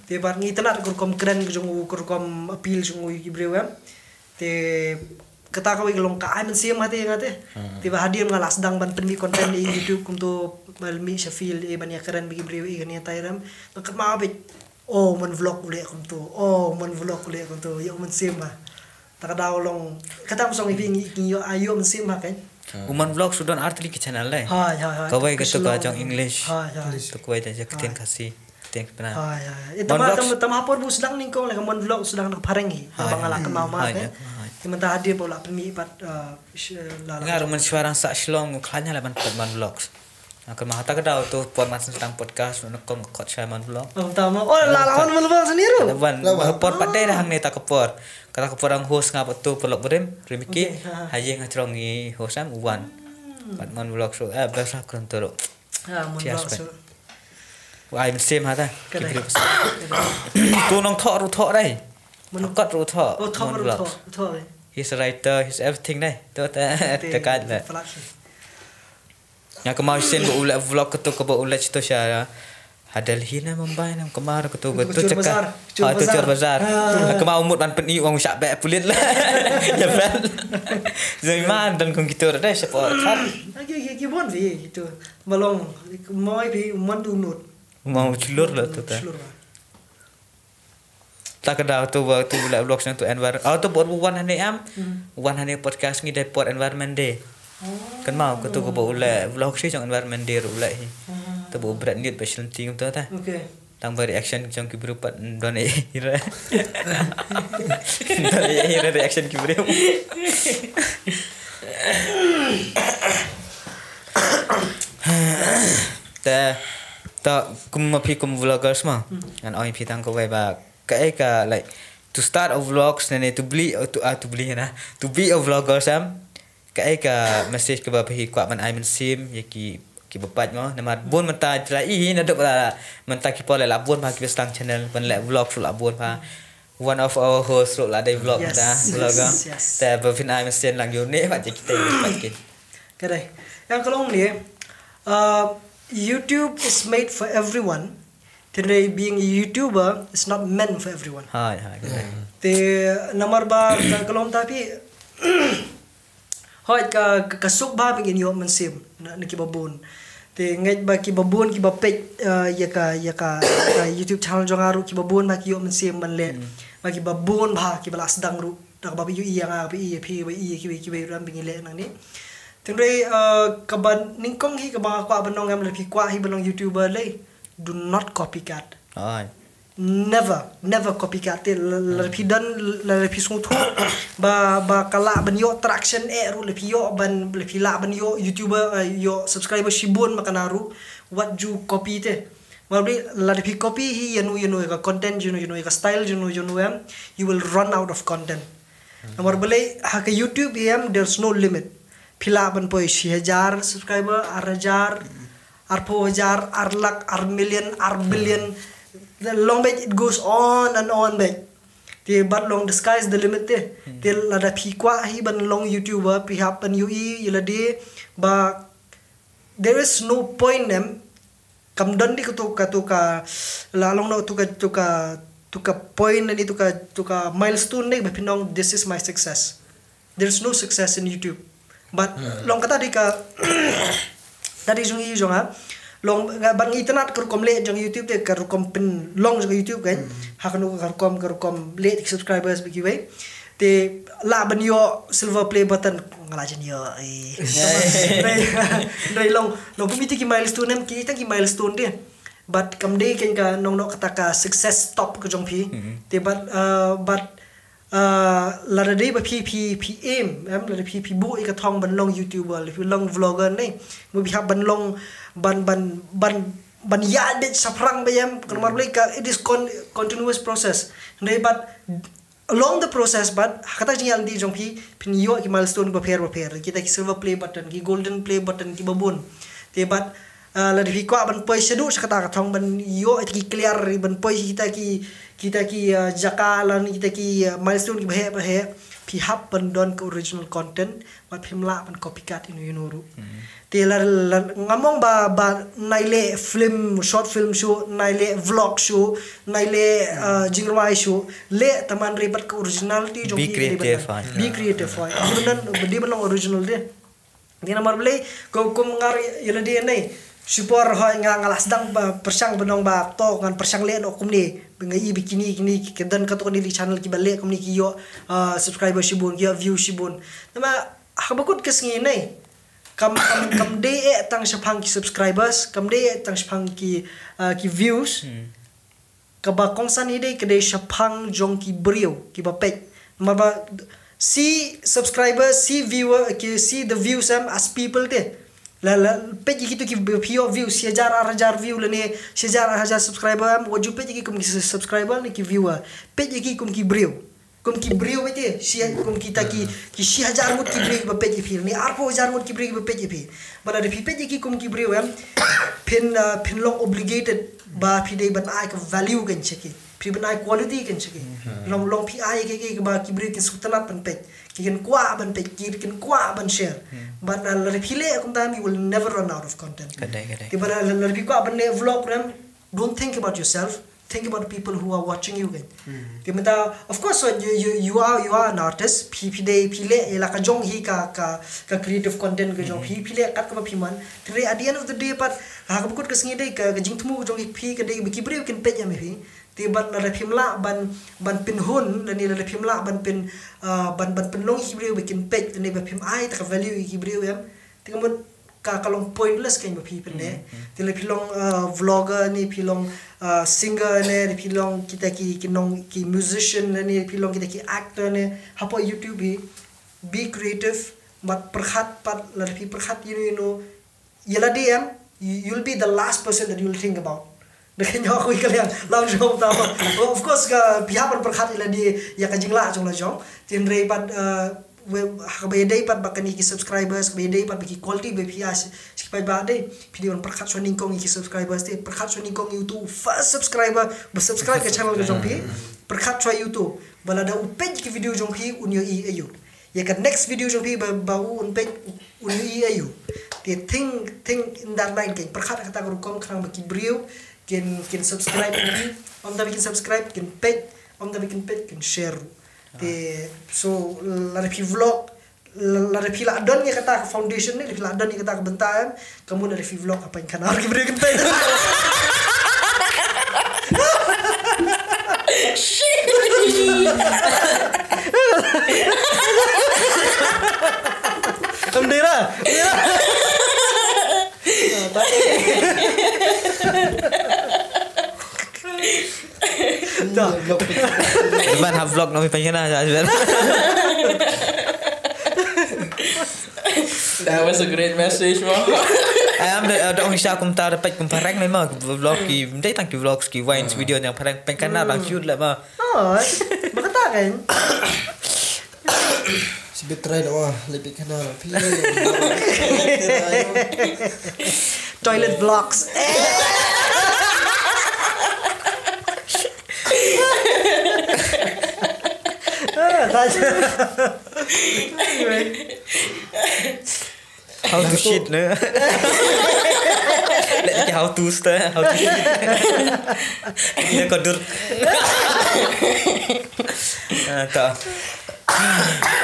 Te bad ngi tnat ka rukom kren ka jong u, ka rukom appeal jong u ïa ki briew em. Te kata kawei ka long ka ai mynsiem ha te nga te. Te ba hadien nga la sdang ban pynmih content ïa YouTube kumtu ba mih sha field eh ban ïa kren bad ki briew eh kane tai rem. Nga kynmaw beit. Oh, Mon Vlog u leh kumtu. Oh, Mon Vlog u leh kumtu. Ïa u mynsiem ba. Ta ka daw long. Kata ka song ïa phi ngi ïa ïa u mynsiem ba kan. U Mon Vlog u don artylli ki channel le. Hai, hai, hai. Kawei katu ka jong English. Hai, hai. Tu kawei jong ktien Khasi. Ktien Khasi. Hai, hai. Ïa tama, tama, tama ha por bu sdang nyngkong le ka Mon Vlog u sdang da ka phareng hi. Ba nga la kynmaw ma kan. Ïa mynta hadien ba u la pynmih pat, eh, Nga ruh mynshuwa rang sah Shillong u khlaiñ la ban peit Mon Vlogs. Nga kynmaw ha ta ka daw tu por man sdang podcast u nyngkong khot shai Mon Vlog. Oh, tama. Oh, la la Mon Vlogs ni ruh. Ban por pat dei hangne ta ka por. Kata ka por ang host nga pat tu Paralok Barim, Rimiki. Ha ïing ha jrong ngi host am u wan. Pat Mon Vlogs ruh, eh, best ha kren tu ruh. Ha, Mon Vlogs ruh. Ai mynsiem ha ta. Ki briew. Tu nongthoh ruh thoh dei. Kot ruh thoh. Oh, thoh ruh thoh. He's a writer, he's everything dei. Tu ta ta kat la. Nga kynmaw sien ba u leh vlog katu kaba u leh to sha ha Delhi ne Mumbai ne kynmaw katu katu Chor Bazar. Ha tu Chor Bazar. Nga kynmaw u mut ban pyni u ong shah beh pulit la. Ya bel. Zai man don kong kitu dei sha por khat. Ki ki ki bon vi kitu. Malong moi bi mon du nut. Mau chlur la tu ta. Ta ka daw tu ba tu leh vlog sha tu environment. Oh tu bor wan hane am. Wan hane podcast ngi dei por environment day. Kan mau ka tu ka ba u leh vlog shi jong environment day ru leh hi. Tu ba u bret nit ba shilti tu ta. Tang ba reaction jong ki briew pat don e ira. Don e ira reaction ki briew. Te ta kum ma phi kum vloggers ma. Ngan ong phi tang kawei ba kaei ka, like, to start a vlogs ne ne to be, to, ah, to be na, to be a vloggers am. Kaei ka message kaba phi kwah ban ai mynsiem ïa ki, ki ba peit mo. Namar bun mynta jla i na dok la mynta ki por la bun ba ki ba stang channel ban leh vlogs la bun ba. One of our host ruh la dei vlog. Yes, ta vlog yes, ah. Yes. Te ba phin ai mesen lang ïa une pat ïa kita pat ki. Ka dei. Ïa ka long ne, uh, YouTube is made for everyone. Today being a YouTuber is not meant for everyone. Hai hai. Te namar ba ka long ta phi hoi ka, ka, ka suk ba ba ngin ïoh mynsiem na, na kiba bun. Te ngeit ba kiba bun kiba peit, uh, ïa ka, ïa ka, ka YouTube channel jong nga ruh kiba bun ba ki ïoh mynsiem ban leh. Hmm. Ba kiba bun ba kiba la sdang ruh. Da kaba ïohi ïa nga, ba ïohi ïa phi, ba ïohi ïa kiwei kiwei ruh ba ngi leh nangne. Te hynrei, uh, kaba nyngkong hi kaba nga kwah ban ong em, lada phi kwah hi ban long YouTuber lei, do not copycat. Ai. Never, never copycat te. La, la, hmm, phi don, la, la phi sngewthuh ba, ba ka lah ban ïoh traction eh ruh, la phi ïoh ban, la phi lah ban ïoh YouTuber, eh, ïoh subscriber shibun ma kane ruh, wat ju copy te. Namar balei, lada phi copy hi ïano ïano, ïa ka content ïano ïano, ïa ka style ïano ïano em, you will run out of content. Hmm. Namar balei, ha ka YouTube em, there's no limit. Phi lah ban poi shi hajar subscriber, ar hajar, arphew hajar, ar lak, ar million, ar billion. Long beit, it goes on and on beit. Te bad long the sky is the limit te. Hmm. Te lada phi kwah hi ban long YouTuber, phi hap ban ïohi ïa lade ba there is no point em, kam don dei kato, kato ka, la long noh kato ka, kato ka, kato ka point ne, kato ka, kato ka milestone ne ba phin ong, "This is my success." There's no success in YouTube. But, hmm, long kata dei ka, ta dei jong i jong nga. Long, nga, ban ngi itynnad ka rukom leh jong YouTube te, ka rukom pynlong jong YouTube kan. Hmm. Ha kano ka rukom, ka rukom leh subscribers ba kiwei. Te lah ban ïoh silver play button, nga la jan ïoh, eh. Hynrei, hynrei long, long kum ite ki milestone em, kita ki milestone te. But kam dei kan ka nong noh kata ka success stop ka jong phi. Mhm. Te but, uh, but, uh, lada dei ba phi, phi, phi aim em, lada phi, phi buh ïa ka thong ban long YouTuber, lada phi long vlogger ne, mo phi hap ban long, ban, ban, ban, ban ïaid beit shaphrang ba em, ka namar balei ka, it is con-, continuous process. Hynrei but along the process, but ha kata ka jingïaid lynti jong phi, phin ïoh ki milestone bapher bapher, kita ki silver play button, ki golden play button, kiba bun. Te but, uh, lada phi kwah ban poi shaduh sha kata ka thong, ban ïoh kita ki clear, ban poi kita ki, kita ki, uh, jaka lane kita ki, uh, milestone kiba heh ba heh, phi hap ban don ka original content, bad phim lah ban copycat ïano ïano ruh. Hmm. Te la, la, ngam ong ba, ba nai leh film, short film shuh, nai leh vlog shuh, nai leh, uh, jingrwai shuh, leh tangba hynrei bad ka originality jong phi ka dei ban, be creative, ah, be creative, ah. Dei ban, dei ban long original te. Te namar balei, ko kum nga ruh ïa lade ne. Shipor hoi nga, nga la sdang ba pyrshang ban ong ba to ngan pyrshang leh noh kumne. Ba nga i ba kine, kine, ki don kato kane ki channel kiba leh kumne ki ïoh, uh, subscriber shibun, ki ïoh view shibun. Namar ha kaba kut ka sngi ne. Kam, kam, kam dei eh tang shaphang ki subscribers, kam dei eh tang shaphang ki, uh, ki views. Hmm. Kaba kongsan hi dei ka dei shaphang jong ki briew, kiba peit. Namar ba shi subscriber, shi viewer, ki, shi the views em as people te. La, la, peit ïa kito ki ba phi ïoh views, shi hajar, ar hajar view lane, shi hajar, ar hajar subscriber em, wat ju peit ïa ki kum ki subscriber ne ki viewer. Peit ïa ki kum ki briew. Kum ki briew beit te, shi, kum kita ki, ki shi hajar ngut ki briew ba peit ïa phi, ne arphew hajar ngut ki briew ba peit ïa phi. Ba lada phi peit ïa ki kum ki briew em, phin, uh, phin long obligated ba phi dei ban ai ka value kan sha ki. Phi ban ai quality kan sha ki. Hmm. Long, long phi ai ïa ki, ki ba ki briew kin sngewtynnat ban peit. Ki kin kwah ban peit, ki kin kwah ban share. Hmm. But, uh, lada phi leh kumta em, you will never run out of content. Ka dei, ka dei. Te ba lada, lada phi kwah ban leh vlog em, don't think about yourself. Think about the people who are watching you, kan. Hmm. Te mynta, of course, so you, you, you are, you are an artist. Phi, phi dei, phi leh, ïa la ka jong hi ka, ka, ka creative content ka jong phi, phi leh kat kaba phi mon. Te at the end of the day pat, ha kaba kut ka sngi dei ka, ka jingthmu ka jong phi ka dei ba ki briew kin peit ïa phi. Te bad lada phim lah ban, ban pynhun, lane lada phim lah ban pyn, ah, ban, ban pynlong ïa ki briew ba kin peit, lane ba phim ai ta ka value ïa ki briew em. Te ka mut ka, ka long pointless kein ba phi pynleh. Hmm, hmm. Te lada phi long, uh, vlogger ne, phi long, uh, singer ne, lada phi long kita ki, ki nong, ki musician ne, lada phi long kita ki actor ne, hapoh YouTube hi, be creative, bad pyrkhat pat, lada phi pyrkhat ïano ïano, ïa lade em, you, you'll be the last person that you'll think about. Da ka ñiaw khuid ka liang, lam jong ta. Of course ka, phi hap ban pyrkhat ïa lade, ïa ka jinglah jong la jong. Te hynrei pat, uh, Haba ïadei pat ba kane ki subscribers, haba ïadei pat ba ki quality ba phi ïa, shi pat ba dei phi dei ban pyrkhat shuwa nyngkong ïa ki subscribers te, pyrkhat shuwa nyngkong ïa utu first subscriber ba subscribe ka channel ka jong phi. Pyrkhat shuwa ïa utu ba lada u peit ki video jong phi un ïohi aïu. Ïa ka next video jong phi ba, ba u un peit un ïohi aïu. Te think, think in that line, kin pyrkhat kata ka rukom khnang ba ki briew kin, kin subscribe ïa phi. Ym tang ba kin subscribe, kin peit, ym tang ba kin peit, kin share ruh. Te so lada phi vlog, lada phi la don ïa kata ka foundation ne, lada phi la don ïa kata ka bynta em, ka mut lada phi vlog apa ïa kana ki briew kin peit. Em dei lah. Ban ha vlog nami panyana. That was a great message, bro. Ai am da da ong sha kumta da pek kum pareng mai ma vlog ki dei tang ki vlogs ki wines video yang pareng pengkana bang cute lah ma. Oh, ba kata kan. Sibit try na wah lebih kenal. Toilet vlogs. How to shit ne. Lagi how to stay, how to shit. Ina kodur. Ah, ta.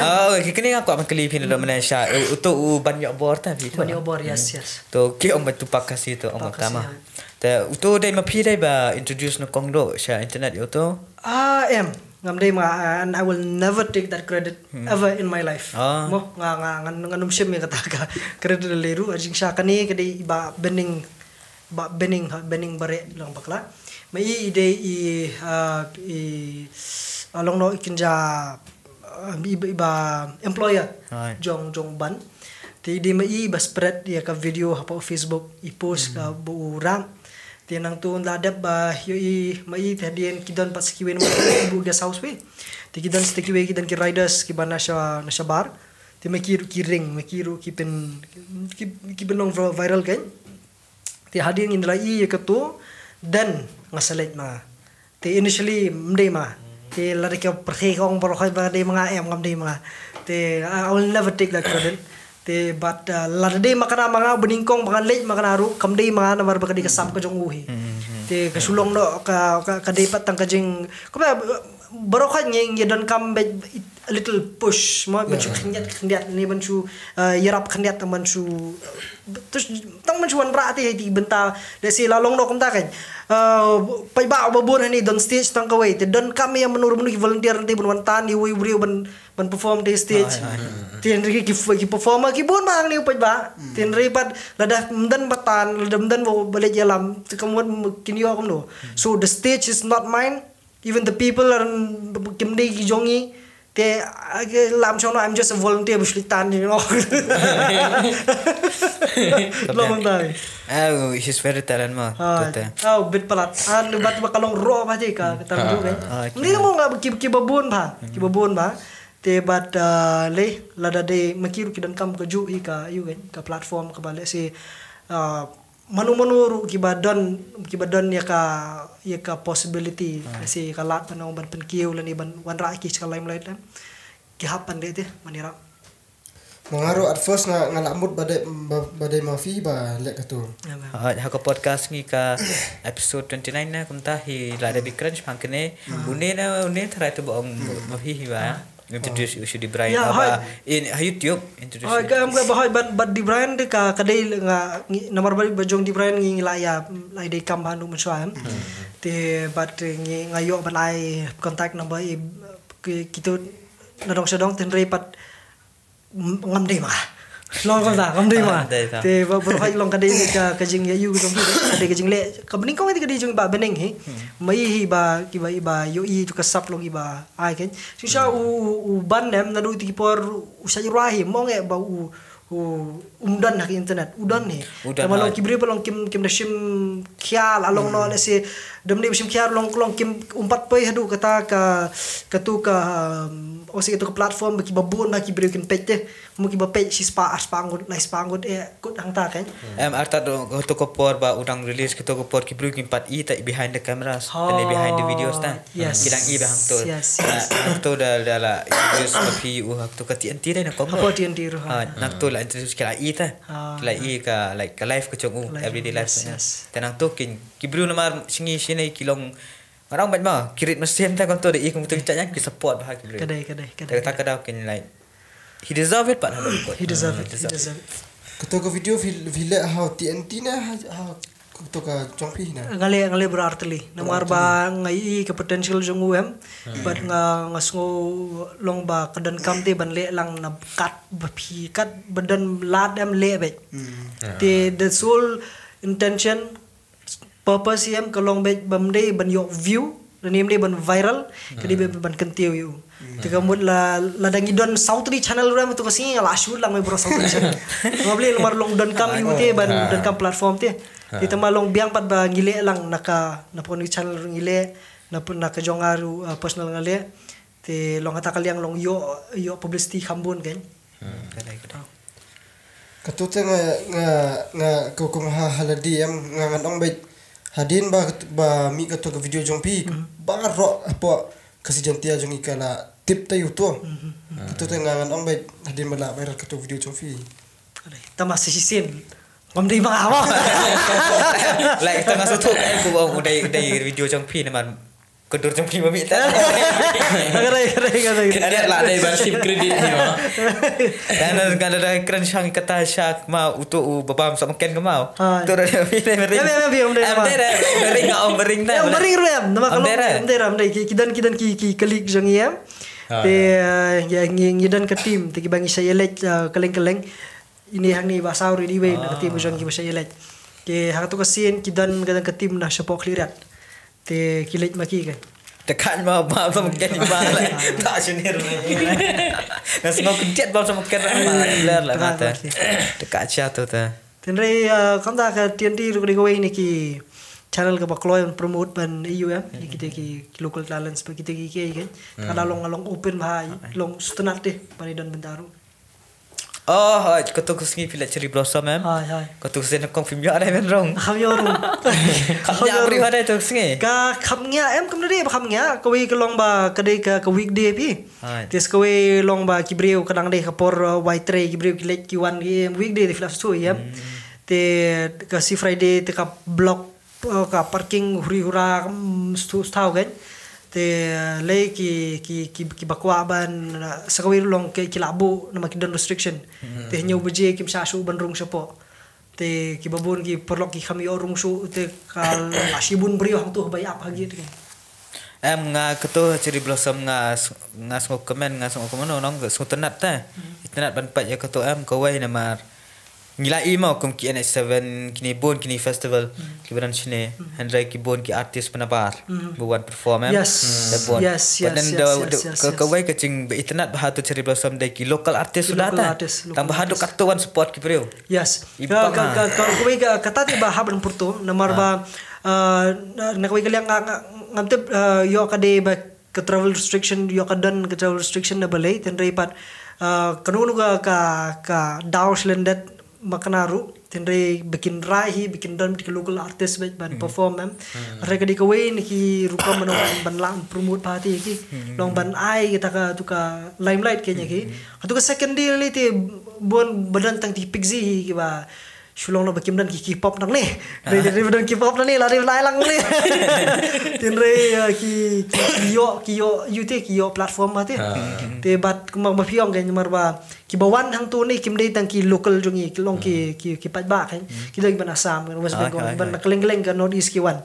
Oh, kini aku akan keli pina do mana sha. Uto u ban yok bor ta phi. Ban yok bor, yes, yes. To ki ong ba tupak kasi to ong tama. Ta uto dai ma phi dai ba introduce no kong do sha internet uto. Ah, em. Ngam dei ma, and I will never take that credit ever in my life. Mo nga nga ngan ngan um shim ïa kata ka credit le ru ajing sha kane ka dei ba bening ba bening ha bening bare lang bakla. Ma i i dei i i along no i kinja i ba employer jong jong ban. Te i dei ma i ba spread ïa ka video ha pa Facebook i post ka bu ram. Te nang tu la dep ba ïohi ma i te hadien ki don pat sa kiwei na bu guest house wei. Te ki don sa kiwei ki don ki riders ki ba na sha na sha bar. Te ma ki ruh ki ring ma ki ruh ki pen ki ki pen long viral kan. Te hadien ngin la i ïa ka tu then nga select ma. Te initially mdei ma. Te lada ki pyrthei kong baroh ba dei ma nga em ngam dei ma nga. Te I will never take that credit. Te but lada dei ma kana ma nga bnyngkong ba ngan leit ma kana ruh kam dei ma nga namar ba ka dei ka sap ka jong u hi. Te ka shu long noh ka ka dei pat tang ka jing ka ba baroh ngi ngi donkam bad a little push mo ban shu khyndiat khyndiat ni ban shu ïarap khyndiat tang ban shu tang ban shu wanrah te ti bynta. Let's say la long noh kumta kan. Paidbah ba bun hani don stage tang kawei te donkam ïa mano mano ki volunteer te ban wan tan ïa uwei u briew ban ban perform te stage. Te hynrei ki ki performer ki bun ma hangne pat ba. Te hynrei pat lada mdan ba tan lada mdan ba leit ïalam te kam wan kin ïoh kumno. So the stage is not mine. Even the people are kim dei ki jong ngi. Te lam shong no, I'm just a volunteer ba shu leit tan you know. Long tai. Oh, he's very talented ma. Oh, bit palat. An bat ba ka long ro ba te ka ka tam ju kan. Ni mo nga ki ki ba bun ba. Ki ba bun ba. Te bat le lada de ma ki ru ki donkam ka ju i ka yu kan ka platform ka ba let's say mano mano ruh ki ba don ki ba don ïa ka ïa ka possibility let's say ka lad ban ong ban pynkiew lane ban wanrah ki sha ka limelight. Ki hap ban de te mani rap. Ma nga ruh at first nga nga la mut ba dei ba dei ma phi ba leh katu. Ha ka podcast ngi ka episode twenty nine na kumta hi la da bi crunch pang kene une na une tharai tu ba ong ma phi hi ba introduce u shu di Brian ba in ha YouTube introduce. Hoi ka am ka ba hoi ban ban di Brian de ka ka dei nga namar ba ba jong di Brian ngi la ïa la dei kam ba nu mun shwa em. Te bat ngi nga ïoh ban ai contact number i kitu na dong sha dong ten rei pat ngam dei ma. Long ka da ngam dei ma. Te ba ba hoi long ka dei ka ka jing ïa yu jong ka dei ka jing le ka bning kong ka dei jong ba beneng hi. Ma i hi ba ki ba i ba ïoh i tu ka sap long i ba ai ken. Shisha u u ban nem na du ti ki por u sha rwa hi mong e ba u u um don ha ki internet u don hi. Tama long ki briew ba long kim kim da shim khial along no le se dam ne shim khial long long kim um pat poi hadu kata ka katu ka Ong si ito ka platform ba kiba bun ba ki briew kin peit te. Mo kiba peit shi spah ar spah ngut, lai spah ngut, eh, kut hangta kan. Em, artat do, kato ka por ba u dang release, kato ka por ki briew kim pat i ta behind the cameras, and behind the videos ta. Yes. Ki dang i ba hangto. Yes, yes. Hangto da, da la introduce ba phi u hangto ka T N T dei na kong. Hapoh T N T ruh. Ha, hangto la introduce ki la i ta. Ki la i ka, like, ka life ka jong u, everyday life. Yes, yes. Te hangto ki, ki briew namar sngi shine ki long Ngarang bad ma, ki rit mynsiem ta kong to da i kong to ki chanya ki support bha ki briew. Kadai, kadai, kadai. Kata ka daw kin, like, he deserve it pat ha. He deserve it, he deserve it. Kato ka video phi, phi leh ha T N T ne ha, ha kato ka jong phi ne? Nga leh, nga leh bra artylli. Namar ba nga i ka potential jong u em. Bad nga, nga sngew long ba ka donkam te ban leh lang na kat ba phi, kat ba don lad em leh bad. Te the sole intention purpose em ka long bad bam dei ban ïoh view, lane ym dei ban viral, ka dei ban kyntiew ïa u. Te ka mut la, lada ngi don saw tylli channel ruh em, to ka sngi nga la shoot lang me bro saw tylli channel. Nga bli lamar long donkam ïa u te ban donkam platform te. Te tang ba long biang pat ba ngi leh lang na ka, na pon channel ruh ngi leh, na pon, na ka jong nga ruh, uh, personal nga leh. Te long kata ka liang long ïoh, ïoh publicity kham bun kan. Kadai, kadai. Kato te nga, nga, nga, ko, ko ha, ha lade em, nga ngan ong bad hadien ba, ba mih kato ka video jong phi, baroh hapoh ka Jaintia jong ngi ka la tip ta ïa u to. Kato te nga ngan ong bad hadien ba la viral kato video jong phi. Tama shisien. Ngam dei ba nga. Like, tama shisien, eh, ko ba u dei, dei video jong phi namar ka dur jong phi ma mih ta. Kadai, kadai, kadai. Kadai la dei ban shim credit ni ma. Dan, dan, dan, dan kren shang kata shak ma u to u babam sa makan ka mau. To da phi dei mering. Em, em, em, em dei. Em dei da, mering, ah, mering da. Em, mering ruh em. Nama kalau em dei da, em dei ki, ki don, ki don ki, ki colleague jong i em. Te, eh, ngi, ngi don ka team, te ki ba ngi sa ïaleit, eh, kylleng kylleng. Ini hangne ba saw ready wei na ka team jong ki ba sa ïaleit. Te ha kato ka sien ki don ka, don ka team na shapoh Khliehriat. Te ki leit ma ki ka. Te ka ma ba sa makan ba la. Ta sini. Nga sngew kyndiat ba sa makan ba la. Te ka cha to ta. Tynrai, ah, kam da ka T N T ruh ka dei kawei na ki channel kaba kloi ban promote ban ïa u em. Kita ki local talents ba kita ki ki kan. Ka la long, long open ba long stunat te ba ni don bynta ruh. Oh, hoi, kato ka sngi phi la Cherry Blossom em. Hoi, hoi. Kato ka sngi kong phim ïoh dei men rong. Kham ïoh rong. Kham ïoh briew hadei to ka sngi. Ka kham ïoh em kam dei ba kham ïoh. Kawei ka long ba ka dei ka, ka weekday phi. Hoi. Te sa kawei long ba ki briew ka dang dei ka por, uh, wai trei ki briew ki leit ki wan ki em weekday te phi la su em. Te ka si Friday te ka block, uh, ka parking huri hura, mm, stu, stau kan. Te, uh, lei ki, ki, ki, ki ba kwah ban, uh, sa kawei long ki, ki la buh namar ki don restriction. Te hynñiew baje kim shah shuh ban rung shapoh. Te ki ba bun ki paralok ki kham ïoh rung shuh te ka la shibun briew hangto ba ïap ha gate kan. Em nga kato Cherry Blossom nga s-, nga sngew kmen, nga sngew kmen nong, nga sngew tynnat te. Tynnat ban peit ïa kato em kawei namar ngi la i mo kum ki N H seven, kine bun kine festival, ki ba don shane, hynrei ki bun ki artist ba nabar ba wan perform em. Yes. Yes, yes, yes, yes. Kawei ka jing ba itynnat ba ha to Cherry Blossom dei ki local artist suda ta. Tang ba ha to kato wan support ki briew. Yes. Ka, ka, ka, ka, kawei ka, kata te ba hap ban pyrto namar ba, ah, na, na kawei ka liang nga, nga, ngam tip, ah, ïoh ka dei ba ka travel restriction, ïoh ka don ka travel restriction na balei, tynrai pat, ah, kano kano ka, ka, ka daw shlyndet ma kane ruh, tynrai ba kin rai hi, ba kin don ka local artist ba ban perform em. Hynrei ka dei kawei na ki rukom ban, ban lah promote party ki. Long ban ai kita ka, tu ka limelight kane ki. Katu ka second day lei te bun ba don tang ki Pixie hi ki ba shu long na ba kim don ki K-pop nangne. Dei, dei ba don K-pop nangne, la dei ba lai lang ne. Tynrai, uh, ki, ki, ki ïoh, ki ïoh, ïoh te, ki ïoh platform ba te. Te bad kumba ma phi ong ka namar ba ki ba wan hangto ne kim dei tang ki local jong ngi, ki long ki, ki, ki paidbah kan. Ki dei ban Assam, kan West Bengal, ban kylleng kylleng ka North East ki wan.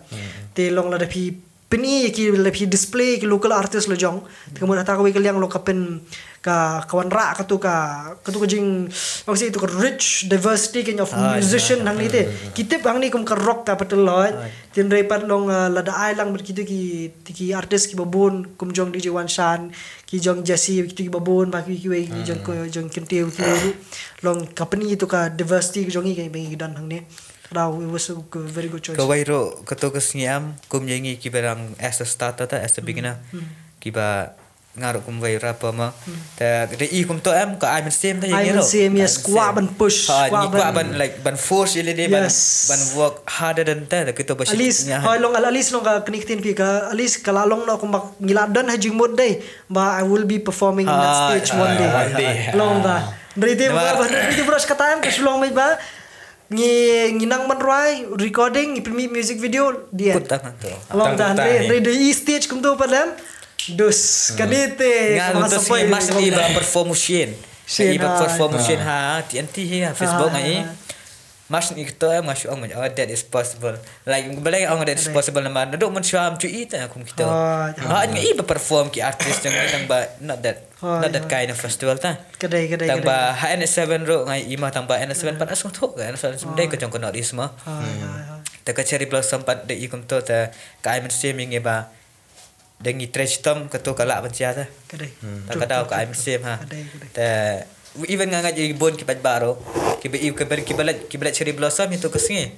Te long lada phi pyni ki, la phi display ki local artist la jong. Te ka mut hata kawei ka liang long ka pyn, ka, ka wanrah katu ka, katu ka jing, long si tu ka rich diversity kan of musician hangne te. Ki tip hangne kum ka rock capital la. Tynrai pat long, uh, lada ai lang bad kitu ki, ki artist ki ba bun kum jong D J Wanshan, ki jong Jesse, kitu ki ba bun ba ki, kiwei ki jong, jong Kyntiew ki long ka pyni tu ka diversity ki jong ngi ka ba ngi don hangne. Ka dei, it was a very good choice. Kawei ruh, kato ka sngi em, kum ïa ngi ki ba dang as a starter ta, as a beginner. Ki ba Nga ruh kum wei rapper ma. Te da i kumto em ka ai mynsiem te ïa ngi ruh. Ai mynsiem, yes, kwah ban push, ha, kwah ngi kwah ban, ban, like, ban force ïa lade ban, yes, ban work harder than te, da kito ba shit. At least, nya, hoi, long, at least long ka kane ka ktien phi ka, at least ka la long noh kumba ngi la don ha jingmut dei ba I will be performing in that stage one day. Ha, one day. Long da. Hynrei te ba, hynrei te ba ruh kata em ka shu long mei ba ngi, ngi nang ban rwai, recording, ngi pynmih music video, the end. Put tang hangto. Long da, hynrei, hynrei da i stage kumto pat em. Dus kane te nga kumto sngewbha, mas i ba perform u sien. Sien, i ba perform u sien ha T N T hi ha Facebook nga i. Mas i kito em nga shu ong, oh, that is possible. Like, balei ong that is possible namar naduh mynshuwa ym ju i te kum kito. Ha, nga i ba perform ki artist jong ngi tang ba not that, not that kind of festival ta. Ka dei, ka dei, tang ba ha N S seven ruh nga i ma tang ba N S seven pat, nga sngewthuh ka N S seven dei ka jong ka North East ma. Te ka Cherry Blossom pat da i kumto te ka ai mynsiem ïa ngi ba da ngi trei shitom kato ka lah ban jia te. Ka dei. Tang ka daw ka ai mynsiem ha. Ka dei, ka dei. Te even nga ngeit ïa ki bun ki paidbah ruh kiba i, kiba, kiba leit, kiba leit Cherry Blossom ïa to ka sngi.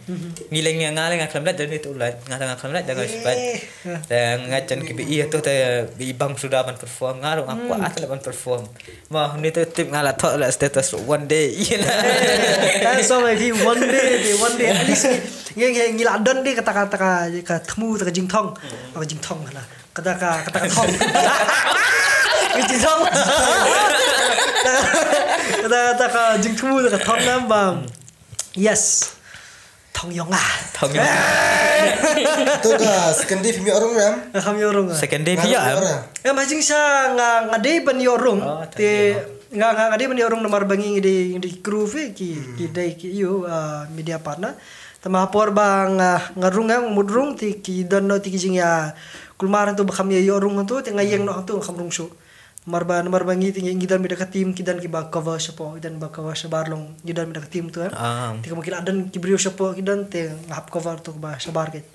Ngi leng, nga leng nga khlem leit, da ni to leit, nga tang nga khlem leit da nga shu peit. Te nga ngeit jan kiba i ïa to te ba i bang suda ban perform, nga ruh nga kwah te leit ban perform. Ma ni to tip nga la thoh la status one day. Ïa la. Tang so mai phi one day, te one day at least ngi, ngi, ngi la don de kata ka, kata ka, ka thmu, kata ka jingthong. Ka jingthong la. Kata ka, kata ka thong. Ka jingthong. Kata, kata ka jingthmu, kata ka thong nam bam. Yes. Thong yong nga. Thong yong nga. To ka second day phi ïoh rung em? Nga kham ïoh rung. Second day phi ïoh em? Em ha jingshisha nga, nga dei ban ïoh rung. Te nga, nga, nga dei ban ïoh rung namar ba ngi, ngi dei, ngi dei crew phi ki, ki dei ki ïoh, ah, media partner. Te ma por ba nga, nga rung em, mut rung te ki don noh te ki jingïa kulmar hangto ba kham ïa ïoh rung hangto te nga ïeng noh hangto nga kham rung shuh. Namar ba, namar ba ngi te ngi, ngi don mih da ka team, ki don kiba cover shapoh, ki don ba cover shabar long, ngi don mih da ka team to em. Te kumba ki la don ki briew shapoh ki don te nga hap cover to ba shabar keiñ.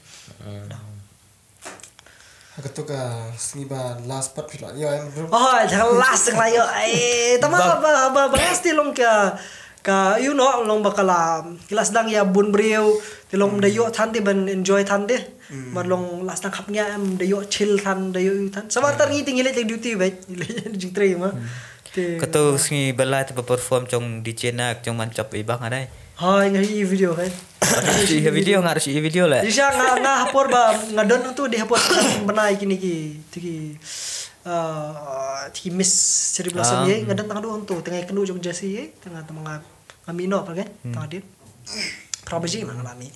Ha kato ka sngi ba last pat phi la ïoh em, bro? Oh, ha last nga la ïoh. Ai, tang ba, ba, ba, ba last te long ka, ka, you know, long ba ka la, ki la sdang ïa bun briew, te long da ïoh than te ban enjoy than te. Mar long la sdang khapngiah em, da ïoh chill than, da ïoh ïoh than. Sabar tar ngi te ngi leit duty beit, ngi leit jingtrei ma. Te kato sngi ba la te ba perform jong D J Nak, jong Manchop i bang adai. Hoi, nga i video kan. Nga ruh shu i video, nga ruh shu i video leh. Shisha nga, nga ha por ba nga don hangto, dei ha por bnai kine ki, ti ki, ah, ti ki Miss Cherry Blossom ïa, nga don tang hangto, tang ïa kynduh jong Jessie ïa, tang nga, tang nga, nga mih noh pat kan, tang nga dien. Phra baje ma nga la mih.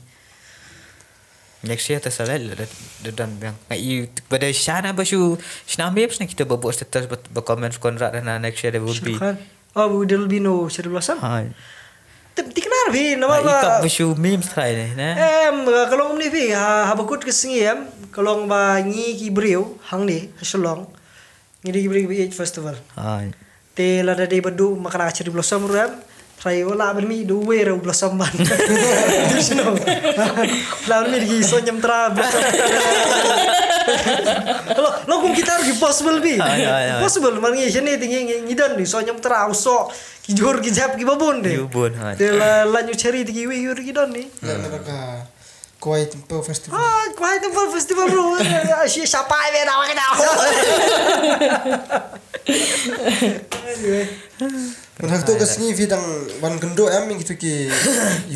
Next year te sa leh, leh, leh, leh don biang. Nga i ba dei shana ba shu shna memes na kita ba buh status ba, ba comment Conrad na next year there will be. Shukran. Oh, there will be no Cherry Blossom. Hai. Tip tiknar phi namar ba. Ikap ba shu memes try ne, ne? Em, ka long ni phi, ha, ha ba kut ka sngi em, ka long ba ngi ki briew hangne ha Shillong. Ngi dei ki briew ba ïeit festival. Hai. Te lada dei ba duh ma ka Cherry Blossom ruh em. Try u lah ban mih da uwei ruh u Blossom ban. Dei shuh. Lah ban mih da ki Sohnyamtra Blossom. Lo, lo kum kita ruh ki possible bi. Hai, hai, hai. Possible, mar ngi shane te ngi, ngi, ngi don di Sohnyamtra, u Soh, ki Jhur, ki Jhep, ki babun de. Ki babun, hai. Te la, la nyu Cherry te kiwei, kiwei ruh ki don di. Lada ka Khawai Temple Festival. Ah, Khawai Temple Festival, bro. Ah, shi-, siapa yang nak makan tau? Anyway. Ngan hak tu ka sngi phi dang wan kynduh em, ïa kitu ki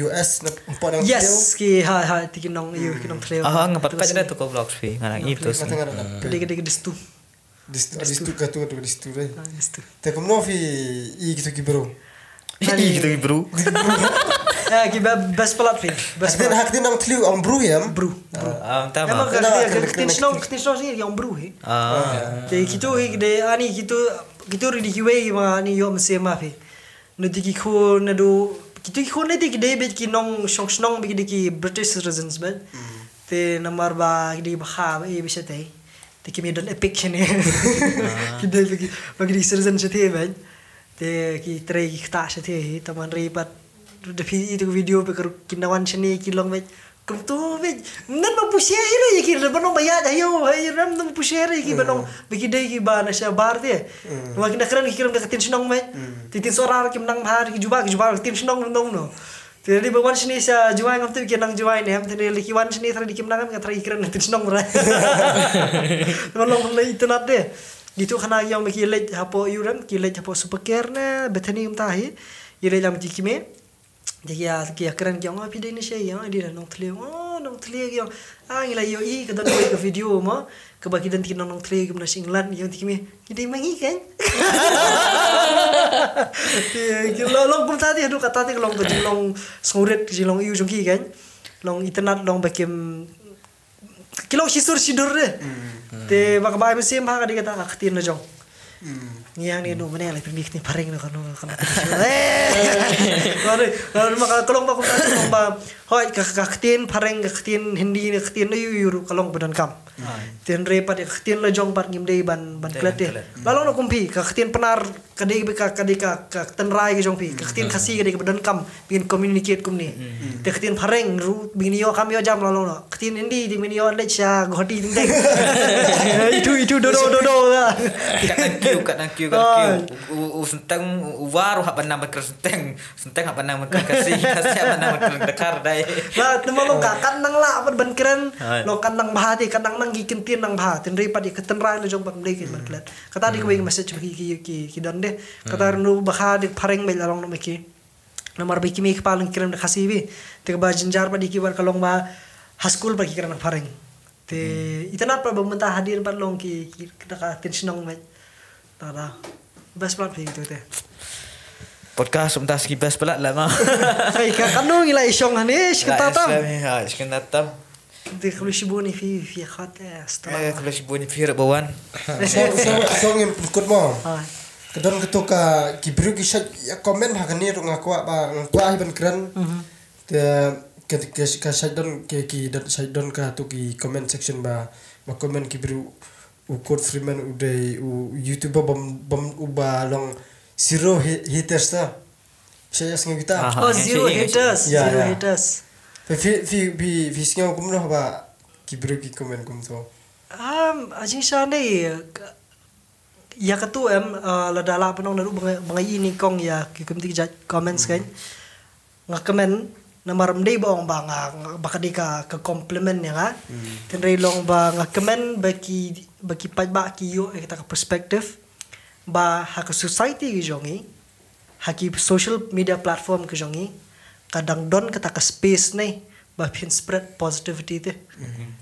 U S na mpot dang. Yes, ki, ha, ha, ti ki nong, ïa ki nong thliew. Ah, nga pat pat da tu ka vlog phi, nga nang ïa tu. Kede, kede, kede stu. Distu, distu ka tu, ka tu, distu re. Ah, distu. Te kumno phi i kitu ki bru? I kitu ki bru. Ya, ki be-, best palat phi. Best palat. Hak din nang thliew ong bru em? Bru. Ah, ta ma. Ka tin shnong, ka tin shnong sini ong bru hi. Ah. Te kitu hi de ani kitu, kitu ri di kiwei ma ani ïoh mynsiem ma phi. Nadi ki khun, nadu, kitu ki khun nadi ki dei beit ki nong shong shnong beit ki dei ki British citizens beit. Te namar ba ki dei ba ha ba e beit shatei. Te ki me don epic shane. Ki dei ba ki, ba ki dei citizen shatei beit. Te ki trei ki kata shatei hi, taman rei pat. Da phi i tu video pe ki na wan shane ki long beit. Kumtu beit. Nan ba pushe ira ya ki ban ong ba ya da yo, hai ram nan pushe ira ya ki ban ong. Ba ki dei ki ba na shabar te. Wa ki na kren ki kren ka tin shnong beit. Ti tin sora ki nang bha ki juba, ki juba ka tin shnong nong no. Te dei ba wan shane sha Jowai ngam tu ki nang Jowai ne, te dei ki wan shane tra di ki nang ka tra ki kren ka tin shnong bra. Ba long na internet de. Ki tu khana ki ong ba ki leit hapoh Europe, ki leit hapoh Supercare ne Bethany kumta hi. Ki leit lam ki kmie. Te ki ïa, ki ïa kren ki ong, "Oh, phi dei na shi?" Ki ong, "Dei na Nongthylliew." "Oh, Nongthylliew," ki ong. "Ah, ngi la ïohi ka don kawei ka video mo, kaba ki don ki nong Nongthylliew ki na shi England," ki ong, te ki mih. Ki dei ma ngi kan? Ki, ki long, long kumta te, haduh katta te ka long ka jinglong sngewrit, ka jinglong ïoh jong ki kan. Long itynnad, long ba kim, ki long shisur shidur de. Te ba ka bai mynsiem ha ka dei kata ka ktien la jong. Ngi hangne, no, mane la pynmih ktien phareng, no, kano, kano. Eh. Sorry. Sorry, ma ka long ba kumta, long ba. Hooid, ka, ka ktien phareng, ka ktien Hindi, ka ktien aïu aïu ruh ka long ba donkam. Te hynrei pat ka ktien la jong pat ngim dei ban, ban klet te. Ban klet. La long na kum phi, ka ktien Pnar ka dei ka, ka dei ka, ka tynrai ka jong phi. Ka ktien Khasi ka dei kaba donkam ba ngin communicate kumne. Te ka ktien phareng ruh ba ngin ïoh kam ïoh jam la long noh. Ka ktien Hindi te ba ngin ïoh leit sha Guwahati teng teng. Itu, itu, dodo, dodo ka. Kat nang kiew, kat nang kiew, kat nang kiew. U, u, u Synteng, u, u War, u hap ban nang ban kren Synteng. Synteng hap ban nang ban kren Khasi, Khasi hap ban nang ban kren Dkhar dei. Ba, te ma long ka, kat nang lah ban, ban kren, long kat nang bha te, kat nang nang ki ktien nang bha. Te hynrei pat ïa ka tynrai la jong pat ym dei ki ban klet. Kata dei kawei ka message ba ki, ki, ki, ki don de. Kata ruh ba ka dei phareng beit la long noh ma ki. Namar ba ki mei ki pa long kren da Khasi beit. Te kaba jynjar pat ïa ki pat ka long ba ha skul pat ki kren da phareng. Te itynnad pat ba mynta hadien pat long ki, ki, ki da ka ktien shnong beit. Ta da. Best pat phi tu te. Podcast mynta sngi best palat la ma. Ai ka kanu ngi la i shong hangne, shi kynta tam. Ha, shi kynta tam. Te khublei shibun ïa phi, phi khot, eh, eh, khublei shibun ïa phi ruh ba wan. So, so, so ngin pynkut mo. Ka don kato ka, ki briew ki shait ïa comment ha kane ruh nga kwah ba, nga kwah hi ban kren. Te ka, ka, ka shait don, ki, ki don, shait don kato ki comment section ba, ba comment ki briew, u Kurt Freeman u dei u YouTuber bym, bym, uba long zero ha-, haters ta. Sha ïa sngew kita. Oh, zero haters, zero haters. Phi, phi, phi, phi sngew kumno ba ki briew ki comment kumto? Um, a jingshisha ne, ïa katu em, uh, lada lah ban ong naduh ba nga, ba nga i nyngkong ïa ki community ki jait comments kan. Nga kmen, namar ym dei ba ong ba nga, nga, ba ka dei ka, ka compliment ïa nga. Te hynrei long ba nga kmen ba ki, ba ki paidbah ki ïoh ïa kita ka perspective ba ha ka society ki jong i, ha ki social media platform ki jong i, ka dang don kata ka space ne ba phin spread positivity te.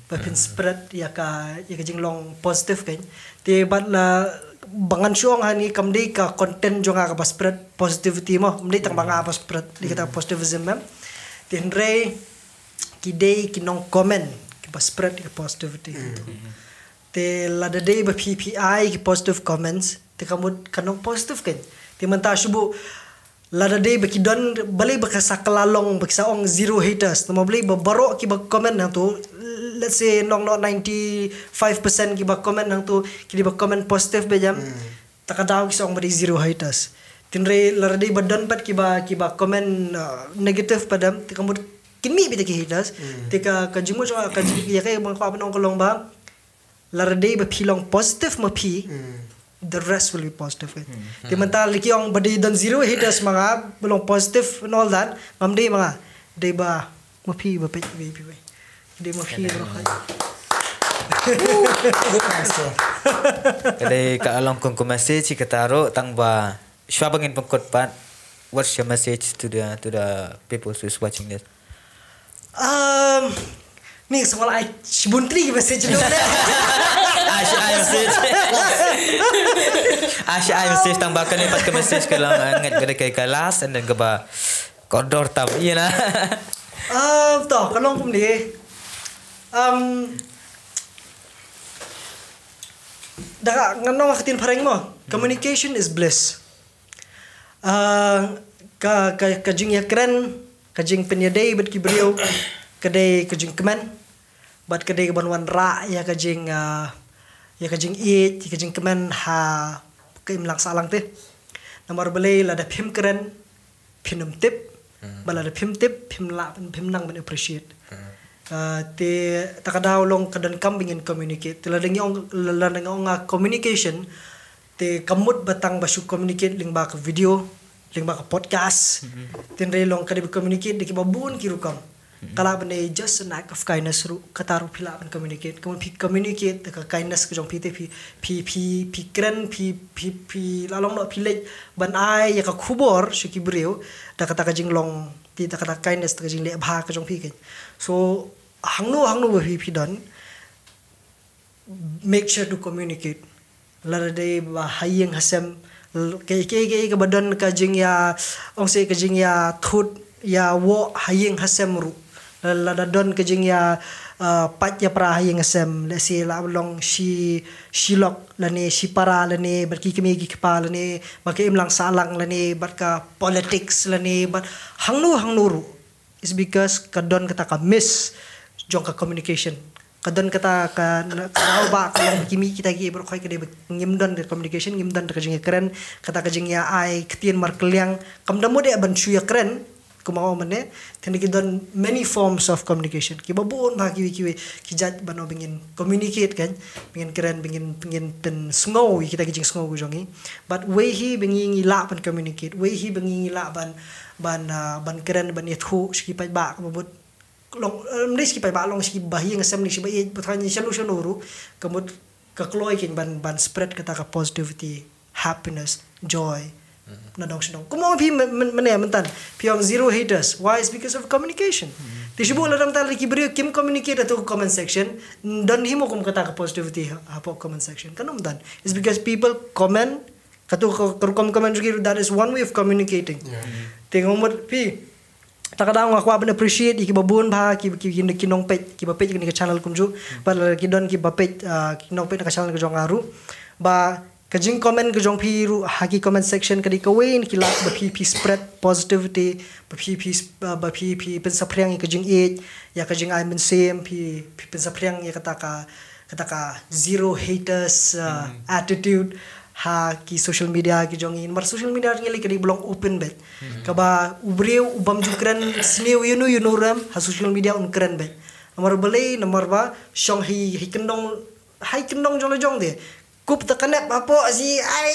Ba phin spread ïa ka, ïa ka jinglong positive kan. Te bad la ba ngan shu ong hangne kam dei ka content jong nga kaba spread positivity mo, ym dei tang ba nga ba spread ïa kata positivism em. Te hynrei ki dei ki nong comment kiba spread ïa ka positivity. Te lada dei ba phi, phi ai ki positive comments, te ka mut ka nong positive kan. Te mynta shu buh lada dei ba ki don, balei ba ka sa kylla long, ba ki sa ong zero haters. Namar balei ba baroh kiba comment hangto, let's say nong noh ninety five percent kiba comment hangto ki dei ba comment positive beit em. Ta ka daw ki sa ong ba dei zero haters. Te hynrei lada dei ba don pat kiba, kiba comment, uh, negative pat em, te ka mut kin mih beit ki haters. Te ka, ka jingmut jong nga, ka jing, ïa ka ba nga kwah ban ong ka long ba lada dei ba phi long positive ma phi, the rest will be positive kan. Te mynta lada ki ong ba dei don zero haters ma nga, ba long positive and all that, ngam dei ma nga. Dei ba ma phi ba peit, phi, phi, phi. Dei ma phi ba long. Good answer. Ka dei ka long kum ka message kata ruh tang ba shuwa ba ngin pynkut pat, what's your message to the, to the people who's watching this? Um, ni sa nga la ai shibun tylli ki message tu. Ai shi ai message. Ai shi ai message tang ba kane pat ka message ka long, eh, ngat ka dei ka last and then kaba kordor tam ïa na. Um, to, ka long kumne. Um, da ka ngan ong ha ka ktien phareng mo. Communication is bliss. Ah, ka, ka, ka jingïakren, ka jingpynïadei bad ki briew, ka dei ka jingkmen, bad ka dei kaban wanrah ïa ka jing, ah, ïa ka jingïeit, ïa ka jingkmen ha ka imlang sahlang te. Namar balei lada phim kren, phin ym tip, bad lada phim tip, phim lah, phim nang ban appreciate. Ah, te ta ka daw long ka donkam ba ngin communicate. Te lada ngi ong, lada ngi ong, ah, communication, te kam mut ba tang ba shu communicate lyngba ka video, lyngba ka podcast. Te hynrei long ka dei ba communicate da kiba bun ki rukom. Ka lah ban dei just an act of kindness ruh, kata ruh phi lah ban communicate. Ka mut phi communicate da ka kindness ka jong phi te phi, phi, phi, phi kren, phi, phi, phi la long noh phi leit ban ai ïa ka khubor sha ki briew da kata ka jinglong, te da kata kindness, da ka jingleh bha ka jong phi kein. So, hangno, hangno ba phi, phi don, make sure to communicate. Lada dei ba ha ïing ha sem, l-, ke, ke, ke, ke ba don ka jingïa, ong se ka jingïa thut, ïa woh ha ïing ha sem ruh. La-, lada don ka jingïa, uh, pait ïa pra ha ïing ha sem, let's say la long shi, shi lok lane shi para lane bad ki kmie ki kpa lane ba ka imlang sahlang lane bad ka politics lane bad hangno hangno ruh. Is because ka don kata ka miss jong ka communication. Ka don kata ka, ka daw ba ka long ki mih kita ki baroh khoit ka dei ba ngim don ka communication, ngim don ka jingïakren, kata ka jingïa ai ktien markylliang. Kam da mut eh ban shu ïakren, kumba ong mynne, tang ki don many forms of communication. Ki ba bun bha kiwei kiwei ki jait ban ong ba ngin communicate kan, ba ngin kren, ba ngin, ba ngin pynsngew ïa kita ki jingsngew ka jong ngi. But wei hi ba ngi, ngi lah ban communicate, wei hi ba ngi, ngi lah ban, ban, ah, ban kren, ban ïathuh sha ki paidbah, ka mut long, eh, ym dei sha ki paidbah, long sha ki ba ha ïing ha sem, ne sha ba ïeit, ba than shano shano ruh, ka mut ka kloi kein ban, ban spread kata ka positivity, happiness, joy. Na dong sha dong. Kumba phi myn-, myn-, mynne mynta phi ong zero haters. Why? It's because of communication. Te shu buh lada mynta ki briew kim communicate ha tu comment section, don hi mo kum kata ka positivity ha, hapoh comment section. Kan ym don. It's because people comment, katu ka, ka rukom comment rugi, that is one way of communicating. Te nga mut phi, ta ka daw nga kwah ban appreciate ïa ki ba bun bha ki, ki, ki, ki nongpeit, ki ba peit kane ka channel kumjuh. Bad lada ki don ki ba peit, ah, ki nongpeit na ka channel ka jong nga ruh, ba ka jingcomment ka jong phi ruh ha ki comment section ka dei kawei na ki lad ba phi, phi spread positivity, ba phi, phi, ah, ba phi, phi pynsaphriang ïa ka jingïeit, ïa ka jingai mynsiem, phi, phi pynsaphriang ïa kata ka, kata ka zero haters, ah, attitude ha ki social media ki jong ngi. Namar social media ngi lei ka dei ba long open beit. Kaba u briew u bym ju kren sniew ïano ïano ruh em ha social media un kren beit. Namar balei, namar ba shong hi, hi kyndong, hi kyndong jong la jong de. Kup ta ka nep hapoh shi, ai,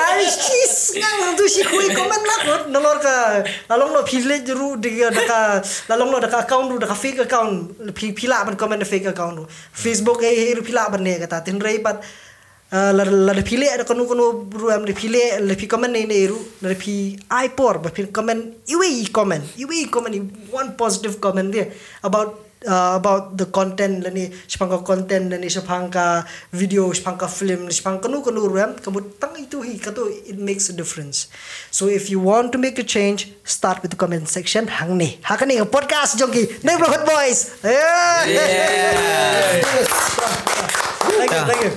ai, shi sngang tu shi khuid comment la kut, nalor ka, la long noh phi leit ruh da ka, la long noh da ka account ruh, da ka fake account, phi, phi lah ban comment da fake account ruh. Facebook eh, eh, ruh phi lah ban ne kata, tynrai pat, ah, la, lada phi leh da kano kano ruh em, lada phi leh, lada phi comment ne ne ruh, lada phi ai por, ba phi comment, iwei i comment, iwei i comment, i one positive comment de, about, uh, about the content lane shaphang ka content lane shaphang ka video, shaphang ka film, shaphang kano kano ruh em, ka mut tang itu hi, katu it makes a difference. So if you want to make a change, start with the comment section hangne ha kane ka podcast jong ki Neighborhood Boys. Yeah. Thank you, thank you.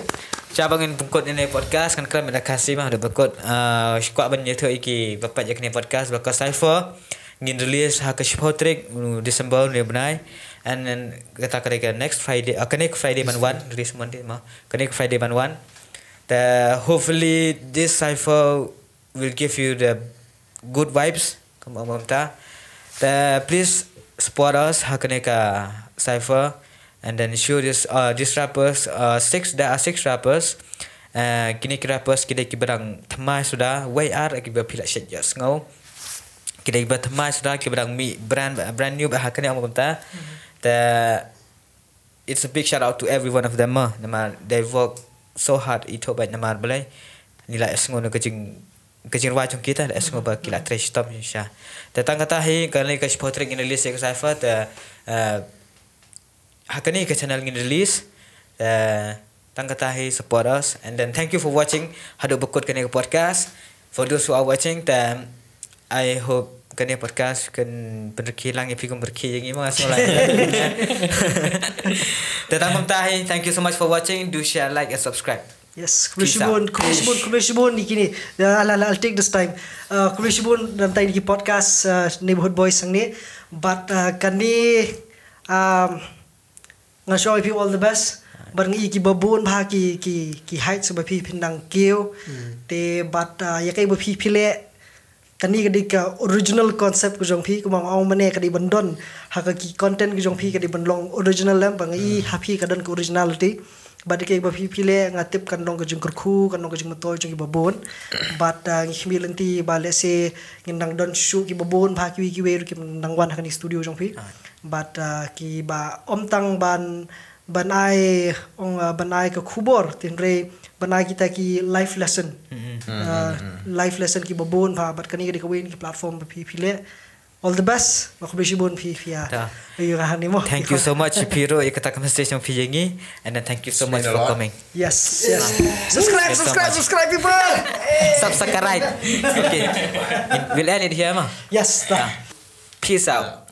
Sha ba ngin pynkut ïa kane podcast, kan kren beit da ka Khasi ma, da pynkut, ah, shu kwah ban ïathuh ïa ki ba peit ïa kane podcast ba ka Cypher ngin release ha ka shiphew tarik, uh, December, ne bnai. And then kata ka dei ka next Friday, ah, kane ka Friday ban wan, release Monday ma. Kane ka Friday ban wan. Te hopefully this Cypher will give you the good vibes, kumba ong mynta. Te please support us ha kane ka Cypher. And then show this, uh, these rappers, uh, six, there are six rappers. Uh, kine ki rappers ki dei kiba dang thymmai suda, wei ar kiba phi la shet ïohsngew. Ki dei kiba thymmai suda, kiba dang mih brand, brand new bha ha kane, ong mynta. Te it's a big shout out to every one of them, uh, namar they work so hard, i thoh beit namar balei. Ngi la ïohsngew na ka jing, ka jingrwai jong kita, la ïohsngew ba ki la trei shitom shisha. Te tang kata hi, kane ka shiphew tarik ngin release ïa ka Cypher, te, uh, ha kane ka channel ngin release. Eh, tang kata hi, support us. And then thank you for watching haduh ba kut kane ka podcast. For those who are watching, then I hope kane podcast kan pynrkhie lang ïa phi kum pynrkhie ïa ngi ma, nga sngew. Te tang kumta hi, thank you so much for watching. Do share, like and subscribe. Yes, khublei shibun, khublei shibun, khublei shibun ïa kine. Uh, I'll, I'll, I'll take this time. Uh, khublei shibun na ka bynta ïa kine ki podcast, uh, Neighborhood Boys hangne. But, uh, kane, um, nga wish you all the best. Bad nga i ki ba bun bha ki, ki, ki heights ba phi, phi nang kiew. Te bad, uh, ïa kaei ba phi, phi leh, kane ka dei ka original concept ka jong phi, kumba nga ong mynne ka dei ban don ha ka ki content ka jong phi, ka dei ban long original lem, ba nga i ha phi ka don ka originality. Bad kaei ba phi phi leh nga tip kan long ka jingkyrkhu, kan long ka jingmyntoi jong kiba bun. Bad ah, ngi khmih lynti ba lehse ngin nang don shuh kiba bun bha, kiwei kiwei ruh ki nang wan ha kane studio jong phi. Bad ah, kiba ym tang ban ban ai ong ah, ban ai ka khubor, hynrei ban ai kita ki life lesson. Ah, life lesson kiba bun bha, bad kane ka dei kawei na ki platform ba phi phi leh. All the best. Nga khublei shibun phi phi ïa. Thank you so much, Piro, ïa kata ka message jong phi ïa ngi. And then thank you so much for coming. Yes, yes. Subscribe, subscribe, subscribe, people. Subscribe. Okay. We'll end it here, ma. Yes. Peace out.